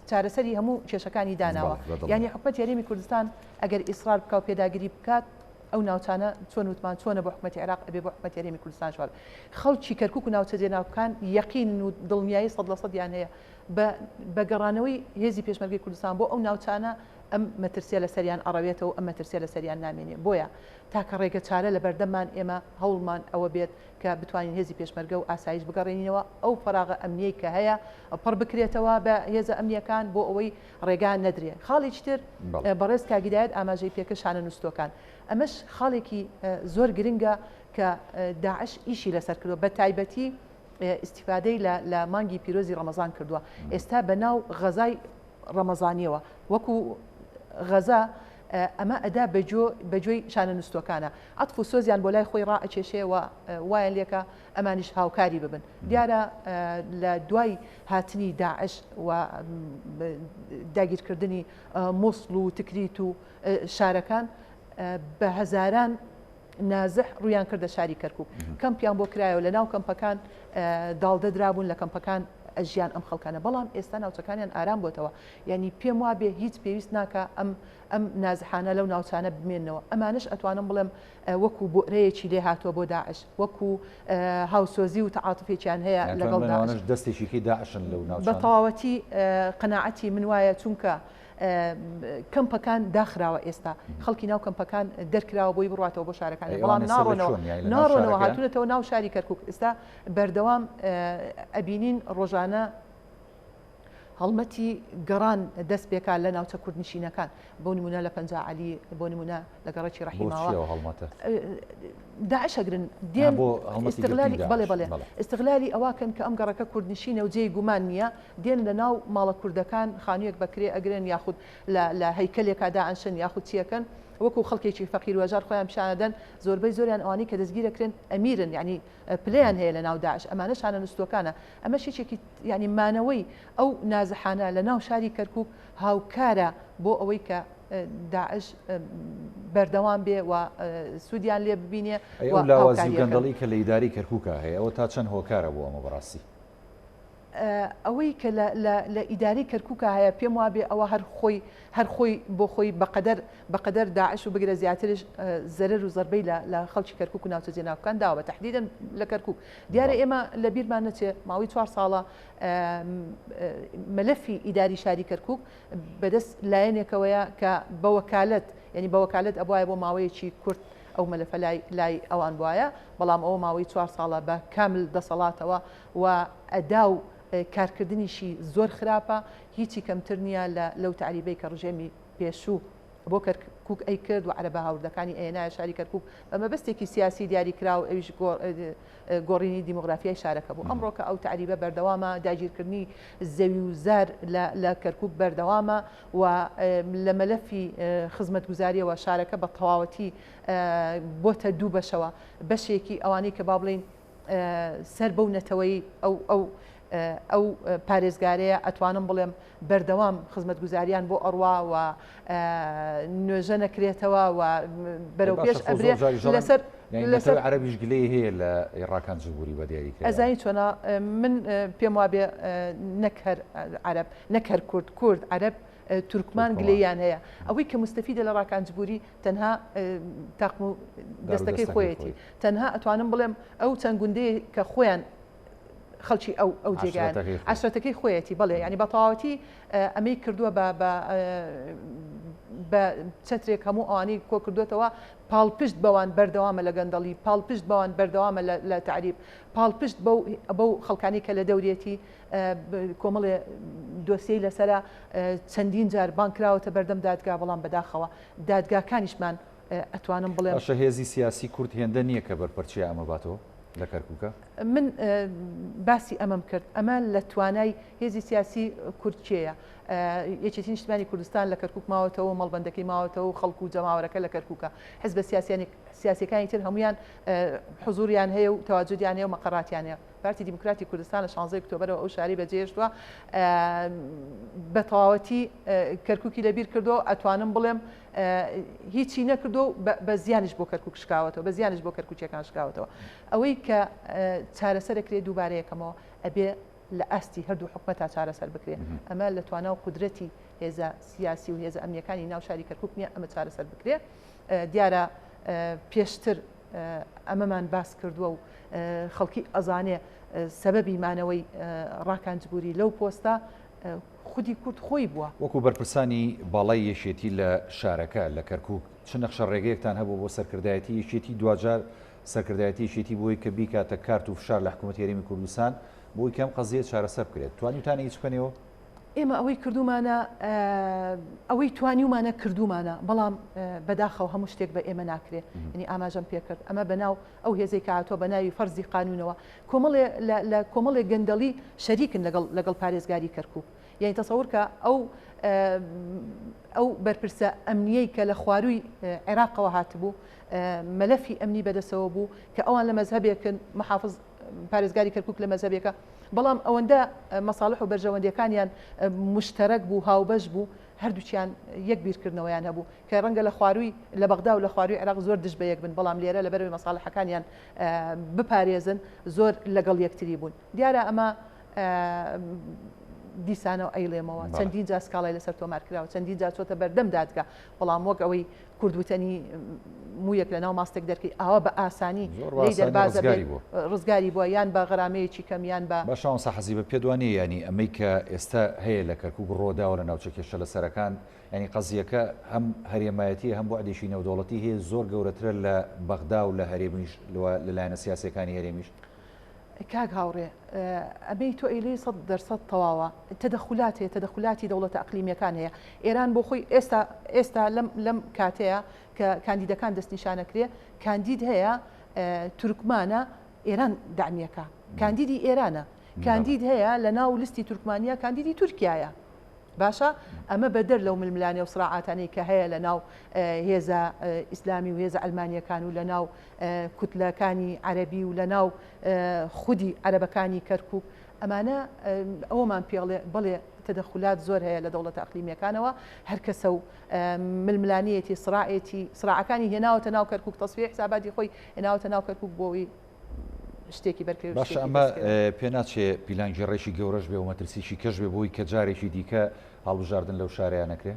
چارەسەری هەموو کێشەکانی داناوە یعنی حکومەتی هەرێمی کوردستان ئەگەر ئیسرار بکا و پێداگری بکات ئەو ناوچانە چۆن وتمان چۆنە بۆ حکومەتی عێراق ئەبێ بۆ حکومەتی هەرێمی کوردستان شوار خەڵکی کەرکک و ناوچە جێناوکان یەقین و دڵنیایی سەد لە سەدیان هەیە بە گەڕانەوەی هێزی پێشمەرگەی کوردستان بۆ ئەو ناوچانە ئەم مەترسیە لەسەریان ئەڕەوێتەوە ئەم مەترسیە لەسەریان نامێنێ بۆیە تاکە ڕێگە چارە لەبەردەممان ئێمە هەوڵمان ئەوە بێت کە بتوانین هێزی پێشمەرگە و ئاسایش بگەڕێنینەوە ئەو فەراغە ئەمنیەی کە هەیە پڕ بکرێتەوە بە هێزە ئەمنیەکان بۆ ئەوەی ڕێگا نەدرێ خاڵێکی تر بەڕێز کاک هیدایەت ئاماژەی پێکرد شانە نوستوەکان ئەمەش خاڵێکی زۆر گرنگە کە داعش ئیشی لەسەر کردوە بە تایبەتی ئیستیفادەی لە مانگی پیرۆزی ڕەمەزان کردووە ئێستا بە ناو غەزای ڕەمەزانیەوە وەکو غەزا ئەمە ئەدا بە گوێی شانە نوستوەکانە عەتف و سۆزیان بۆ لای خۆی ڕائەکێشێ و وایان لێکا ئەمانیش هاوکاری ببن. دیارە لە دوای هاتنی داعش و داگیرکردنی موسڵ و تکریت و شارەکان بە هەزاران نازح ڕوویان کردە شاری کەرکوک. کەمپیان بۆ کرایەوە لە ناو کەمپەکان داڵدە درابوون لە کەمپەکان ئەژیان ئەم خەڵکانە بەڵام ئێستا ناوچەکانیان ئارام بۆتەوە یانی پێم وابێ هیچ پێویست ناکا ئەم ئەم نازحانە لەو ناوچانە بمێننەوە، ئەمانەش ئەتوانم بڵێم وەکو بوئرەیەکی لێ هاتووە بۆ داعش، وەکو هاوسۆزی و تەعاتوفێکیان هەیە یان لەگەڵ توانم داعش. ئەوانەش دەستێکی کەی داعشن لەو بە ناوچانە؟ تەواوەتی قەناعەتی من وایە، چونکە. کەمپەکان داخراوە ئێستا خەڵکی ناو کەمپەکان دەرکراوە بۆی بڕاتەوە بۆ شارەکانی بەڵام ناڕۆنەوە ناڕۆنەوە هاتوونەتەوە ناو شاری کەرکک ئێستا بەردەوام ئەبینین ڕۆژانە هەڵمەتی گەڕان دەست پێکا لە ناوچە کوردنشینەکان بۆ نمونە لە پەنجا عەلی بۆ نمونە لە گەڕەکی ڕەحیماوە هەڵمەتە داعش ئەگرن دێن استغلالی بەڵێ بەڵێ استغلالی ئەوە کەن کە ئەم گەڕەکە کوردنشینە و جێی گومان نییە دێن لە ناو ماڵە کوردەکان خانوویەک بە کرێ ئەگرن یاخود لە هەیکەلێکا دائەنشن یاخود چیەکەن وەکو خەڵکێکی فەقیر و هەژار خۆیان پیشانەدەن زۆربەی زۆریان ئەوانەی کە دەستگیرەکرێن ئەمیرن یعنی پلەیان هەیە لە ناو داعش ئەمانە شانە نوستوەکانە ئەمەش یەکێکی یعنی مانەوەی ئەو نازحانە لە ناو شاری کەرکک هاوکارە بۆ ئەوەی کە داعش بەردەوام بێ و سوودیان لێ ببینێ ئەو لاوازی و گەندەڵی کە لە ئیداری کەرکووکا هەیە ئەوە تا چەند هۆکارە بۆ ئەمە بەڕاستی؟ ئەوەی کە لە ئیداری کەرکووکا هەیە پێم وابێ ئەوە هەر خۆی هەر خۆی بۆ خۆی بەقەدەر بەقەدەر داعش و بگرە زیاترش زەرەر و زەربەی لە خەڵکی کەرکووک و ناوچە جێناوکان داوە بە تەحدیدەن لە کەرکووک دیارە ئێمە لە بیرمان نەچێ ماوەی چوار ساڵە مەلەفی ئیداری شاری کەرکووک بەدەست لایەنێکەوەیە کە بە وەکالەت یعنی بە وەکالەت ئەبوایە بۆ ماوەیەکی کورت ئەو مەلەفە لای لای ئەوان بوایە بەڵام ئەوە ماوەی چوار ساڵە بە کامل دەسەڵاتەوە و ئەدا و کارکردنیشی زۆر خراپە هیچی کەمتر نییە لە لەو تەعریبەی کە ڕژێمی پێشوو بۆ کەرکوک ئەیکرد و عەرەبە هاوردەکانی ئەیەنایە شاری کەرکوک بە مەبەستێکی سیاسی دیاریکراو ئەویش گۆڕینی دیمۆغرافیای شارەکە بوو. ئەمڕۆکە ئەو تەعریبە بەردەوامە، داگیرکردنی زەوی و زار لە کەرکوک بەردەوامە و لە مەلەفی خزمەتگوزارییەوە شارەکە بە تەواوەتی بۆتە دوو بەشەوە، بەشێکی ئەوانەی کە با بڵێین سەر بەو نەتەوەی ئەو ئەو ئەو پارێزگارەیە ئەتوانم بڵێم بەردەوام خزمەتگوزاریان بۆ ئەڕوا و نوێژە نەکرێتەوە و بەرەو پێش ئەبرێ لەسەر لەسەر عەرەبیش گلەی هەیە لە ڕاکان جبوری بە دیاری کرد ئەزانی چۆنە من پێم وابێ نەک هەر عەرەب نەک هەر کورد کورد عەرەب تورکمان گلەیان هەیە ئەوەی کە مستەفیدە لە ڕاکان جبوری تەنها تاقم و دەستەکەی خۆیەتی تەنها ئەتوانم بڵێم ئەو چەند گوندەیە کە خۆیان خەڵکی ئەو ئەو جێگایان عەشرەتەکەی خۆیەتی بەڵێ یانی بە تەواوەتی ئەمەی کردووە بە بە بە چەترێک هەموو ئەوانەی کۆ کردوێتەوە پاڵپشت بەوان بەردەوامە لە گەندەڵی پاڵپشت بەوان بەردەوامە لە تعریب پاڵپشت بەو بەو خەڵکانی کە لە دەورێتی کۆمەڵێ دۆسیەی لەسرە چەندین جار بانگ کراوەتە بەردەم دادگا بەڵام بەداخەوە دادگاکانیشمان ئەتوانم بڵێم. باشە هێزی سیاسی کورد هێندە نییە کە بەرپەرچیە ئەمە باتەوە لە کەرکوکە؟ من باسی ئەمەم کرد ئەمە لە توانای هێزی سیاسی کورد کێیە؟ یەکێتی نیشتمانی کوردستان لە کەرکوک ماوەتەوە و مەڵبەندەکەی ماوەتەوە و خەڵک و جەماوەرەکە لە کەرکوکە حزبە سیاسیانی سیاسیەکانی تر هەمویان حزوریان هەیە و تەواجودیان هەیە و مەقەراتیان هەیە پارتی دیموکراتی کوردستان لە شانزەی ئۆکتۆبەرەوە ئەو شارەی بەجێهێشتووە بە تەواوەتی کەرکوکی لەبیر کردووە ئەتوانم بڵێم هیچی نەکردو بە زیانیش بۆ کەرکک شکاوەتەوە بە زیانیش بۆ کەرکوچیەکان شکاوەتەوە ئەوەی کە چارەسەرەکرێ دووبارەیەکەمەوە ئەبێ لە ئاستی هەردوو حکومەتا چارەسەر بکرێ ئەمە لە توانا و قودرەتی هێزە سیاسی و هێزە ئەمنیەکانی ناو شاری کەرکک نییە ئەمە چارەسەر بکرێ دیارە پێشتر ئەمەمان باس کردووە و خەڵکی ئەزانێ سەبەبی مانەوەی ڕاکان جبوری لەو پۆستە خودی کورد خۆی بووە. وەکو بەرپرسانی باڵای یەکێتی لە شارەکە لە کەرکوک چ نەخشە ڕێگەیەکتان هەبوو بۆ سەرکردایەتی یەکێتی دواجار سەرکردایەتی یەکێتی بۆی کە بیکاتە کارت و فشار لە حکوومەتی هەرێمی کوردستان بۆی کە ئەم قەزیە چارەسەر بکرێت توانیوتانە هیچ بکەنەوە؟ ئێمە ئەوەی کردوومانە ئەوەی توانیومانە کردوومانە بەڵام بەداخەوە هەموو شتێک بە ئێمە ناکرێ ینی ئاماژەم پێکرد ئەمە بەناو ئەو هێزەی کە هاتووە بە ناوی فەرزی قانونەوە کۆمەڵێ لە کۆمەڵێک گەندەڵی شەریکن لەگەڵ لەگەڵ پارێزگاری کەرکک یعنی تەسەور کە ئەو ئەو بەرپرسە ئەمنیەی کە لە خوارووی عێراقەوە هاتبوو مەلەفی ئەمنی بەدەسەوە بوو کە ئەوان لە مەزهەبێکن محافظ پارێزگاری کەرکک لە مەزهەبێکە بەڵام ئەوەندە مەساڵح و بەرژەوەندیەکانیان مشتەرەک بوو هاوبەش بوو هەردووکیان یەک بیرکردنەوەیان هەبوو کە ڕەنگە لە خوارووی لە بەغدا و لە خوارووی عێراق زۆر دژ بە یەک بن بەڵام لێرە لەبەرەوەی مەساڵحەکانیان بپارێزن زۆر لەگەڵ یەکتری بوون دیارە ئەمە. دیسانەوە ئەیڵێمەوە چەندین جار سکاڵای لەسەر تۆمار کراوە چەندین جار چۆتە بەردەم دادگا بەڵام وەک ئەوەی کورد وتەنی موویەک لە ناو ماستێک دەرکەی ئاوا بە ئاسانی لێی دەرباز ئەبێت ڕزگاری بووە یان بە غەرامەیەکی کەم یان بە باشە مامۆستا حەسیبە پێت وا نییە یانی ئەمەی کە ئێستا هەیە لە کەرکوک ڕۆداوە لە ناوچە کێشە لەسەرەکان یانی قەزیەکە هەم هەرێمایەتیە هەم بوعدێکی نێودەوڵەتی هەیە زۆر گەورەترە لە بەغدا و لە هەرێمیش لە لایەنە سیاسیەکانی هەرێمیش؟ کاک هاوڕێ ئەمەی تۆ ئەیلێی 100% تەواوە تەدەخولات هەیە تەدەخولاتی دەوڵەتە ئەقلیمیەکان هەیە ئێران بۆ خۆی ئێستا ئێستا لەم لەم کاتەیە کە کاندیدەکان دەستنیشانەکرێ کاندید هەیە تورکمانە ئێران دەعمیەکە کاندیدی ئێرانە کاندید هەیە لە ناو لستی تورکمانیا کاندیدی تورکایە باشە ئەمە بەدەر لەو ململانێ و سڕاعاتانەی کە هەیە لە ناو هێزە ئیسلامی و هێزە عەلمانیەکان و لە ناو کوتلەکانی عەرەبی و لە ناو خودی عەرەبەکانی کەرکوک ئەمانە ئەوەمان پێڵێ بەڵێ تەدەخولات زۆر هەیە لە دەوڵەتە ئەقلیمیەکانەوە هەر کەسە و ململانێیەتی سڕاعێتی سڕاعەکانی هێناوەتە ناو کەرکوک تەسفیەی حساباتی خۆی هێناوەتە ناو کەرکوک بۆ ئەوەی شتێکی بەرکەوێ و باشە شتێکی ئەمە دەستکەوێ. پێناچێ پیلانگێڕێکی گەورەش بێ و مەترسیی کەش بێ بۆی کە جارێکی دیکە هەڵبژاردن لەو شارەیا نەکرێ؟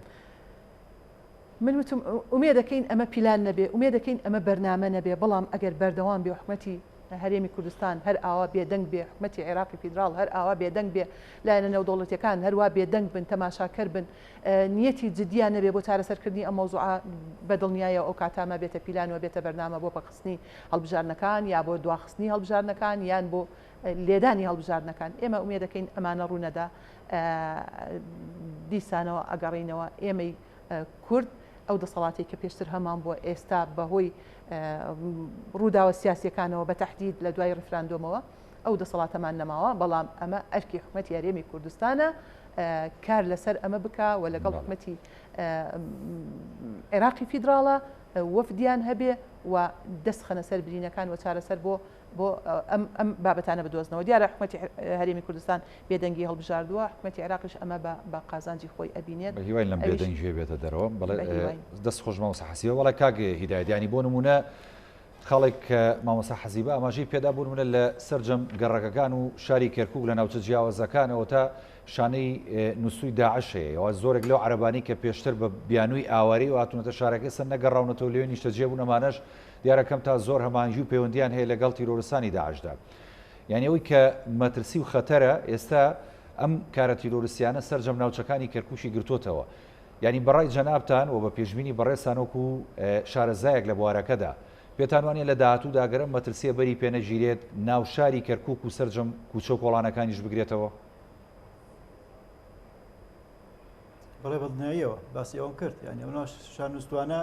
من وتم ئومێدەکەین ئەمە پیلان نەبێ، ئومێدەکەین ئەمە بەرنامە نەبێ، بەڵام ئەگەر بەردەوام بێ و حکومەتی هەرێمی کوردستان هەر ئاوا بێدەنگ بێ، حکومەتی عێراقی فیدراڵ هەر ئاوا بێدەنگ بێ، لایەنە نێودەوڵەتییەکان هەروا بێدەنگ بن، تەماشاکەر بن، نیەتی جدییان نەبێ بۆ چارەسەرکردنی ئەم مەوزوعە، بەدڵنیایەوە ئەو کاتە ئەمە بێتە پیلان و بێتە بەرنامە بۆ پەکخستنی هەڵبژاردنەکان یا بۆ دواخستنی هەڵبژاردنەکان یان بۆ لێدانی هەڵبژاردنەکان. ئێمە ئومێدەکەین ئەمانە ڕوونەدا. دیسانەوە ئەگەڕێینەوە ئێمەی کورد ئەو دەسەڵاتەی کە پێشتر هەمان بووە ئێستا بەهۆی ڕووداوە سیاسیەکانەوە بە تەحدید لە دوای ڕیفراندۆمەوە ئەو دەسەڵاتەمان نەماوە بەڵام ئەمە ئەرکی حکومەتی هەرێمی کوردستانە کار لەسەر ئەمە بکا و لەگەڵ حکومەتی عێراقی فیدراڵە وەفدیان هەبێ و دەست خەنە سەر برینەکان و چارەسەر بۆ بۆ ئەم ئەم بابەتانە بدۆزنەوە. دیارە حکومەتی هەرێمی کوردستان بێدەنگی هەڵبژاردووە، حکومەتی عێراقیش ئەمە بە بە قازانجی خۆی ئەبینێت. بە هیواین لەم ئەویش بێدەنگییە بێتە دەرەوە. بەڵێ بە هیواین. دەست خۆش مامۆستا حەسیبە. بەڵێ کاک هیدایەت یانی بۆ نموونە خاڵێک کە مامۆستا حەسیبە ئاماژەی پێدا بۆ نموونە لە سەرجەم گەڕەکەکان و شاری کەرکووک لە ناوچە جیاوازەکانەوە تا شانەی نووستووی داعش هەیە ئەوە زۆرێک لەو عەرەبانەی کە پێشتر بە بیانووی ئاوارەیی هاتوونەتە شارەکە ئێستا نەگەڕاونەتەوە لەوێ نیشتەجێ بوون ئەمانەش دیارە کەم تا زۆر هەماهەنگی و پەیوەندیان هەیە لەگەڵ تیرۆرستانی داعشدا. یانی ئەوەی کە مەترسی و خەتەرە ئێستا ئەم کارە تیرۆرستیانە سەرجەم ناوچەکانی کەرکوکی گرتۆتەوە. یانی بەڕای جەنابتان و بە پێشبینی بەڕێزتان وەکو شارەزایەک لە بوارەکەدا پێتان وانیە لە داهاتوودا گەر ئەم مەترسیە بەری پێنەگیرێت ناو شاری کەرکوک و سەرجەم کوچە و کۆڵانەکانیش بگرێتەوە؟ بەڵێ بەدڵنیاییەوە باسی ئەوەم کرد یانی ئەو شانوستوانە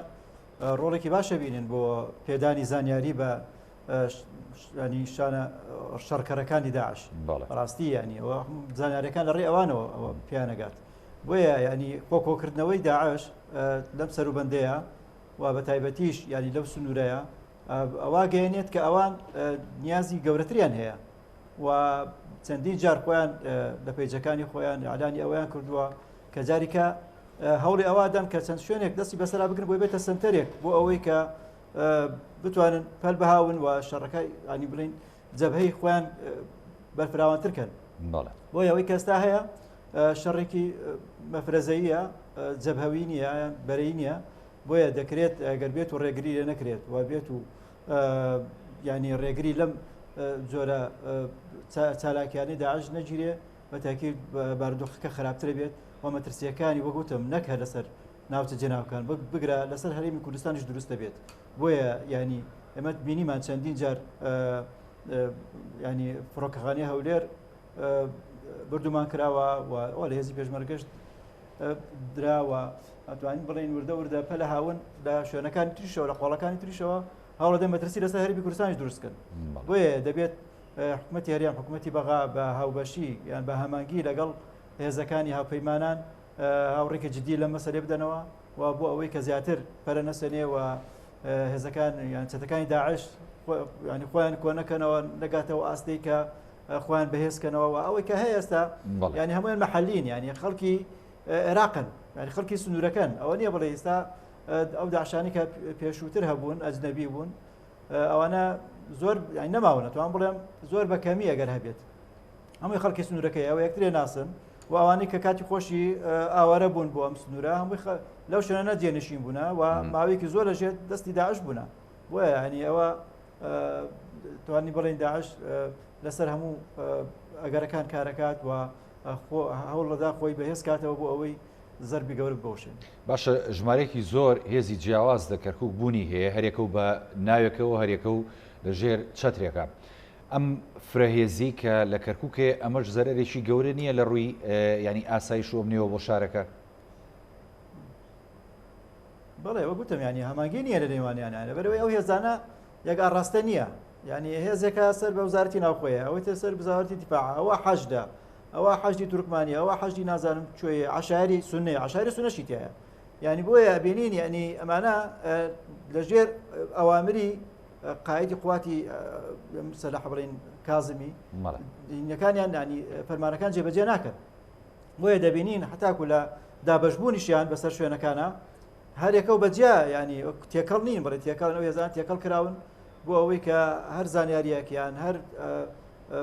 ڕۆڵێکی باش ئەبینن بۆ پێدانی زانیاری بە ینی شانە شەڕکەرەکانی داعش بەڕاستی ینی ئەوە زانیارەکان لە ڕێ ئەوانەوە ئەوە پیانەگات بۆیە ینی خۆ کۆکردنەوەی داعش لەم سەروبەندەیە و بە تایبەتیش ینی لەو سنوورەیە ئەوە گەیەنێت کە ئەوان نیازی گەورەتریان هەیە و چەندین جار خۆیان لە پەیجەکانی خۆیان ئەلانی ئەویان کردووە کە جاریکە هەوڵی ئەوە دەن کە چەند شوێنێک دەستی بەسەرا بگرن بۆی بێتە سنتەرێک بۆ ئەوەی کە بتوانن پەل بهاون و شەڕەکە ینی بڵین جەبهەی خۆیان بەرفراوانتر کەن بۆ ئەوەی کەستا هەیە شەڕێکی مەفرەزەیە جەبهەوی نییە بەرەی نییە بۆیە دەکرێت ئەگەر بێت و ڕێگری لێ نەکرێت و بێت و ینی ڕێگری لەم جۆرە چالاکیانی داعش نەگیرێ بە تاکید بارودۆخەکە خراپتر بێت و مەترسییەکانی وەک وتم نەک هەر لەسەر ناوچە جێناوەکان بگرە لەسەر هەرێمی کوردستانیش دروست دەبێت بۆیە ینی ئێمە بینیمان چەندین جار ینی فڕۆکەخانی هەولێر بردومان کراوە و لە هێزی پێشمەرگەشت دراوە ئەتوانین بڵێن وردە وردە پەلە هاون لە شوێنەکانی تریشەوە لە قۆڵەکانی تریشەوە هەوڵەدەن مەترسی لەسەر هەرێمی کوردستانیش دروستکەن بۆیە دەبێت حکومەتی هەرێم، حکومەتی بەغا بە هاوبەشی یان بە هەمانگی لەگەڵ هێزەکانی هاوپەیمانان هاوڕێکی جدی لەم مەسەلەیە بدەنەوە و بۆ ئەوەی کە زیاتر پەرە نەسەنێ و هێزەکان یان چەتەکانی داعش ینی خۆیان کۆ نەکەنەوە نەگاتەوە ئاستەی کە خۆیان بەهێزکەنەوە و ئەوەی کە هەیە ئێستا ینی هەموویان مەحەلین ینی خەڵکی عێراقن ینی خەڵکی سنوورەکەن ئەوە نییە بڵێ ئێستا ئەو داعشانی کە پێشووتر هەبوون ئەجنەبی بوون ئەوانە زۆر نەماونە توان بڵێم زۆر بە کەمی ئەگەر هەبێت هەمووی خەڵکی سنوورەکەی ئەوە یەکترێ ناسن و ئەوانەی کە کاتی خۆشی ئاوارە بوون بۆ ئەم سنوورە هەمووی لەو شوێنە جێنشین بوونە و ماوەیەکی زۆر لەژێر دەستی داعش بوونە بۆیە ینی ئەوە توانی بڵێن داعش لەسەر هەموو ئەگەرەکان کارەکات و هەوڵەدا خۆی بەهێز کاتەوە بۆ ئەوەی زەربی گەورە بگەوشێن. باشە ژمارەیەکی زۆر هێزی جیاواز لە کەرکوک بوونی هەیە هەریەکە و بە ناوێکەوە هەریەکە و لە ژێر چەترێکە. ئەم فرە هێزی کە لە کەرکوک هەیە ئەمەش زەرەرێکی گەورە نییە لە ڕووی ینی ئاسایش و ئەمنیەوە بۆ شارەکە؟ بەڵێ وەک وتم ینی هەمانگی نییە لە نێوانیانە لەبەرەوەی ئەو هێزانە یەک ئاڕاستە نییە یعنی هێزێکە سەر بە وزارەتی ناوخۆیە ئەوەی تر سەر بزاوەتی دیفاع ئەوە حەشدە ئەوە حەشدی تورکمانی ئەوە حەشدی نازانم کوێیە عەشایری سوننەیە عەشایری سوننەشی تایە یعنی بۆیە بینین یعنی ئەمانە لەژێر ئەوامری قائدی قواتی سەلاح بڵین کازمی دینەکانیان ینی فەرمانەکان جێبەجێ ناکەن بۆیە دەبینین هەتاکو لە دابەشبوونیشیان بەسەر شوێنەکانە هەرێکە و بەجیا ینی تێکەڵ نین بڵێ تێکەڵ ئەو هێزان تێکەڵ کراون بۆ ئەوەی کە هەر زانیاریەک یان هەر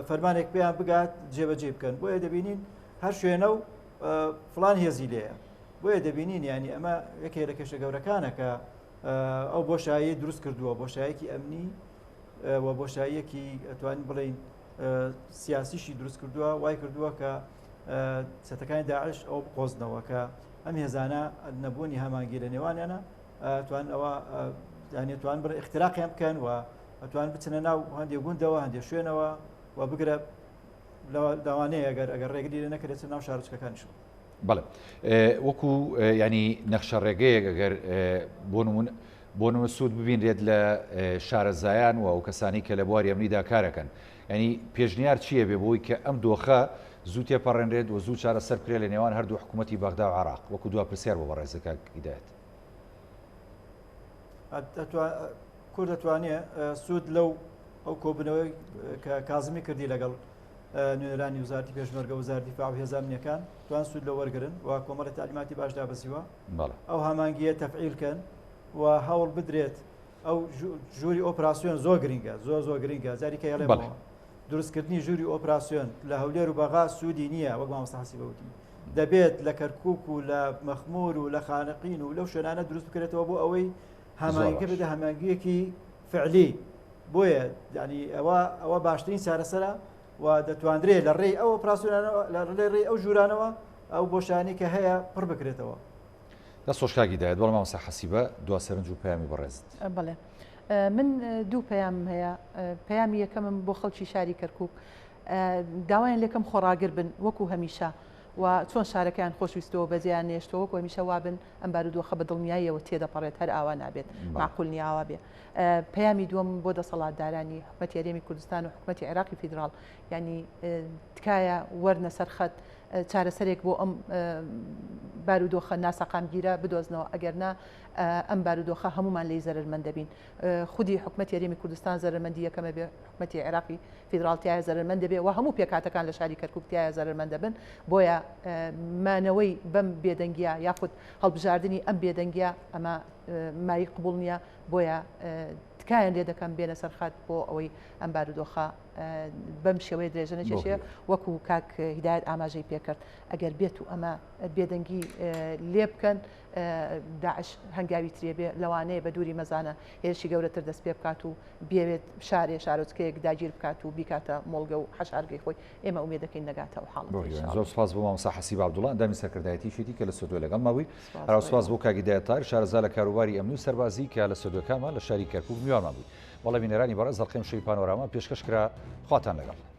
فەرمانێک پێیان بگات جێبەجێ بکەن بۆیە دەبینین هەر شوێنە و فلان هێزی لێیە بۆیە دەبینین ینی ئەمە یەکێ لە کێشە گەورەکانە کە ئەو بۆشایی دروست کردووە بۆشایەکی ئەمنی و بۆشاییەکی ئەتوانین بڵین سیاسیشی دروست کردووە وای کردووە کە چەتەکانی داعش ئەو بقۆزنەوە کە ئەم هێزانە نەبوونی هەمانگی لە نێوانیانە توان ئەوە یانێ توان بڕ اختراقیان بکەن و ئەتوان بچنە ناو هەندێک گوندەوە هەندێک شوێنەوە و بگرە لەوانەیە ئەگەر ئەگەر ڕێگری لێ نەکرێت ناو شارۆچکەکانیشەوە. بەڵێ وەکو ینی نەخشە ڕێگەیەک ئەگەر بۆ نمونە بۆ نمونە سوود ببینرێت لە شارەزایان و ئەو کەسانی کە لە بواری ئەمنیدا کارەکەن ینی پێشنیار چییە بێ بۆی کە ئەم دۆخە زوو تێپەڕێنرێت و زوو چارەسەر بکرێت لە نێوان هەردوو حکوومەتی بەغدا و عێراق وەکو دوا پرسیار بۆ بەڕێزت کاک هیدایەت. کورد دەتوانێت سوود لەو ئەو کۆبنەوەی کە کازمی کردی لەگەڵ نوێنەرانی وزارتی پێشمەرگە وزارتی دیفاع و هێزە ئەمنیەکان توان سوود لە وەرگن و کۆمەڵی تعلیماتی باش دابەزیوە ئەو هەمانگیە تەفعیل کەن و هەوڵ بدرێت ئەو ژووری ئۆپراسیۆن زۆر گرنگە زۆر زۆر گرنگە جاریکە هێڵێ دروستکردنی ژووری ئۆپراسیۆن لە هەولێر و بەغا سوودی نییە وەک مامۆستا حەسیبە وتی دەبێت لە کەرکوک و لە مەخمور و لە خانەقین و لەو شوێنانە دروست بکرێتەوە بۆ ئەوەی هەمانگیەکە بێتە هەمانگیەکی فعلی بۆیە ینی ئەوە ئەوە باشترین چارەسەرە و دەتواندرێت لە ڕێی ئەو ئۆپراسیۆنانەوە لە ڕێی ڕێی ئەو ژوورانەوە ئەو بۆشانی کە هەیە پڕ بکرێتەوە. دەست خۆش کاک هیدایەت. بەڵێ مامۆستا حەسیبە دوا سەرنج و پەیامی بەڕێزت. بەڵێ من دوو پەیامم هەیە پەیامی یەکەمم بۆ خەڵکی شاری کەرکک داوایان لێکەم خۆڕاگر بن وەکو هەمیشە و چۆن شارەکەیان خۆشویستەوە بەجێیان نێشتەوە وەکو هەمیشە وابن ئەم بارودۆخە بە دڵنیاییەوە تێدەپەڕێت هەر ئاوا نابێت معقول نییە ئاوا بێ پەیامی دووەم بۆ دەسەڵاتدارانی حکومەتی هەرێمی کوردستان و حکومەتی عێراقی فیدراڵ ینی تکایە وەرنە سەر خەت چارەسەرێک بۆ ئەم بارودۆخە ناسەقامگیرە بدۆزنەوە ئەگەر نا ئەم بارودۆخە هەمومان لی زەرمەند دەبین خودی حکومەتی هەرێمی کوردستان زەرمەندی یەکەمە بێ حکومەتی عێراقی فیدراڵ تیایا زەرەرمەند دەبێ و هەموو پێکهاتەکان لە شاری کەرکوک تیایا زەرەرمەند دەبن، بۆیە مانەوەی بەم بێدەنگیە یاخود هەڵبژاردنی ئەم بێدەنگیە ئەمە مایەی قبوڵ نییە، بۆیە تکایان لێ دەکەم بێنە سەر خەت بۆ ئەوەی ئەم بارودۆخە بەم شێوەیە درێژە نەکێشێ وەکو کاک هیدایەت ئاماژەی پێکرد ئەگەر بێت و ئەمە بێدەنگی لێ بکەن داعش هەنگاوی ترێ بێ لەوانەیە بە دووری مەزانە هێرشی گەورەتر دەست پێ بکات و بیەوێت شارێ شارۆچکەیەک داگیر بکات و بیکاتە مۆڵگە و حەشارگەی خۆی، ئێمە ئومێد دەکەین نەگاتە ئەو حاڵەتە بۆ ان هیوایان شاء زۆر اللە. سوپاس بۆ مامۆستا حەسیب عەبدوڵا ئەندامی سەرکردایەتی یەکێتی کە لە ستۆدیۆ لەگەڵما بووی، سوپاس هەروا بۆ سوپاس ئێوە. بۆ کاک هیدایەت تاهیر شارەزا لە کاروباری ئەمنی و سەربازی کە لە ستۆدیۆکانمان لە شاری کەرکوک میوانمان بووی. بەڵێ بینەرانی بەڕێز ئەڵقەی ئەمشەوی پانۆراما پێشکەش کرا خواتان لەگەڵ.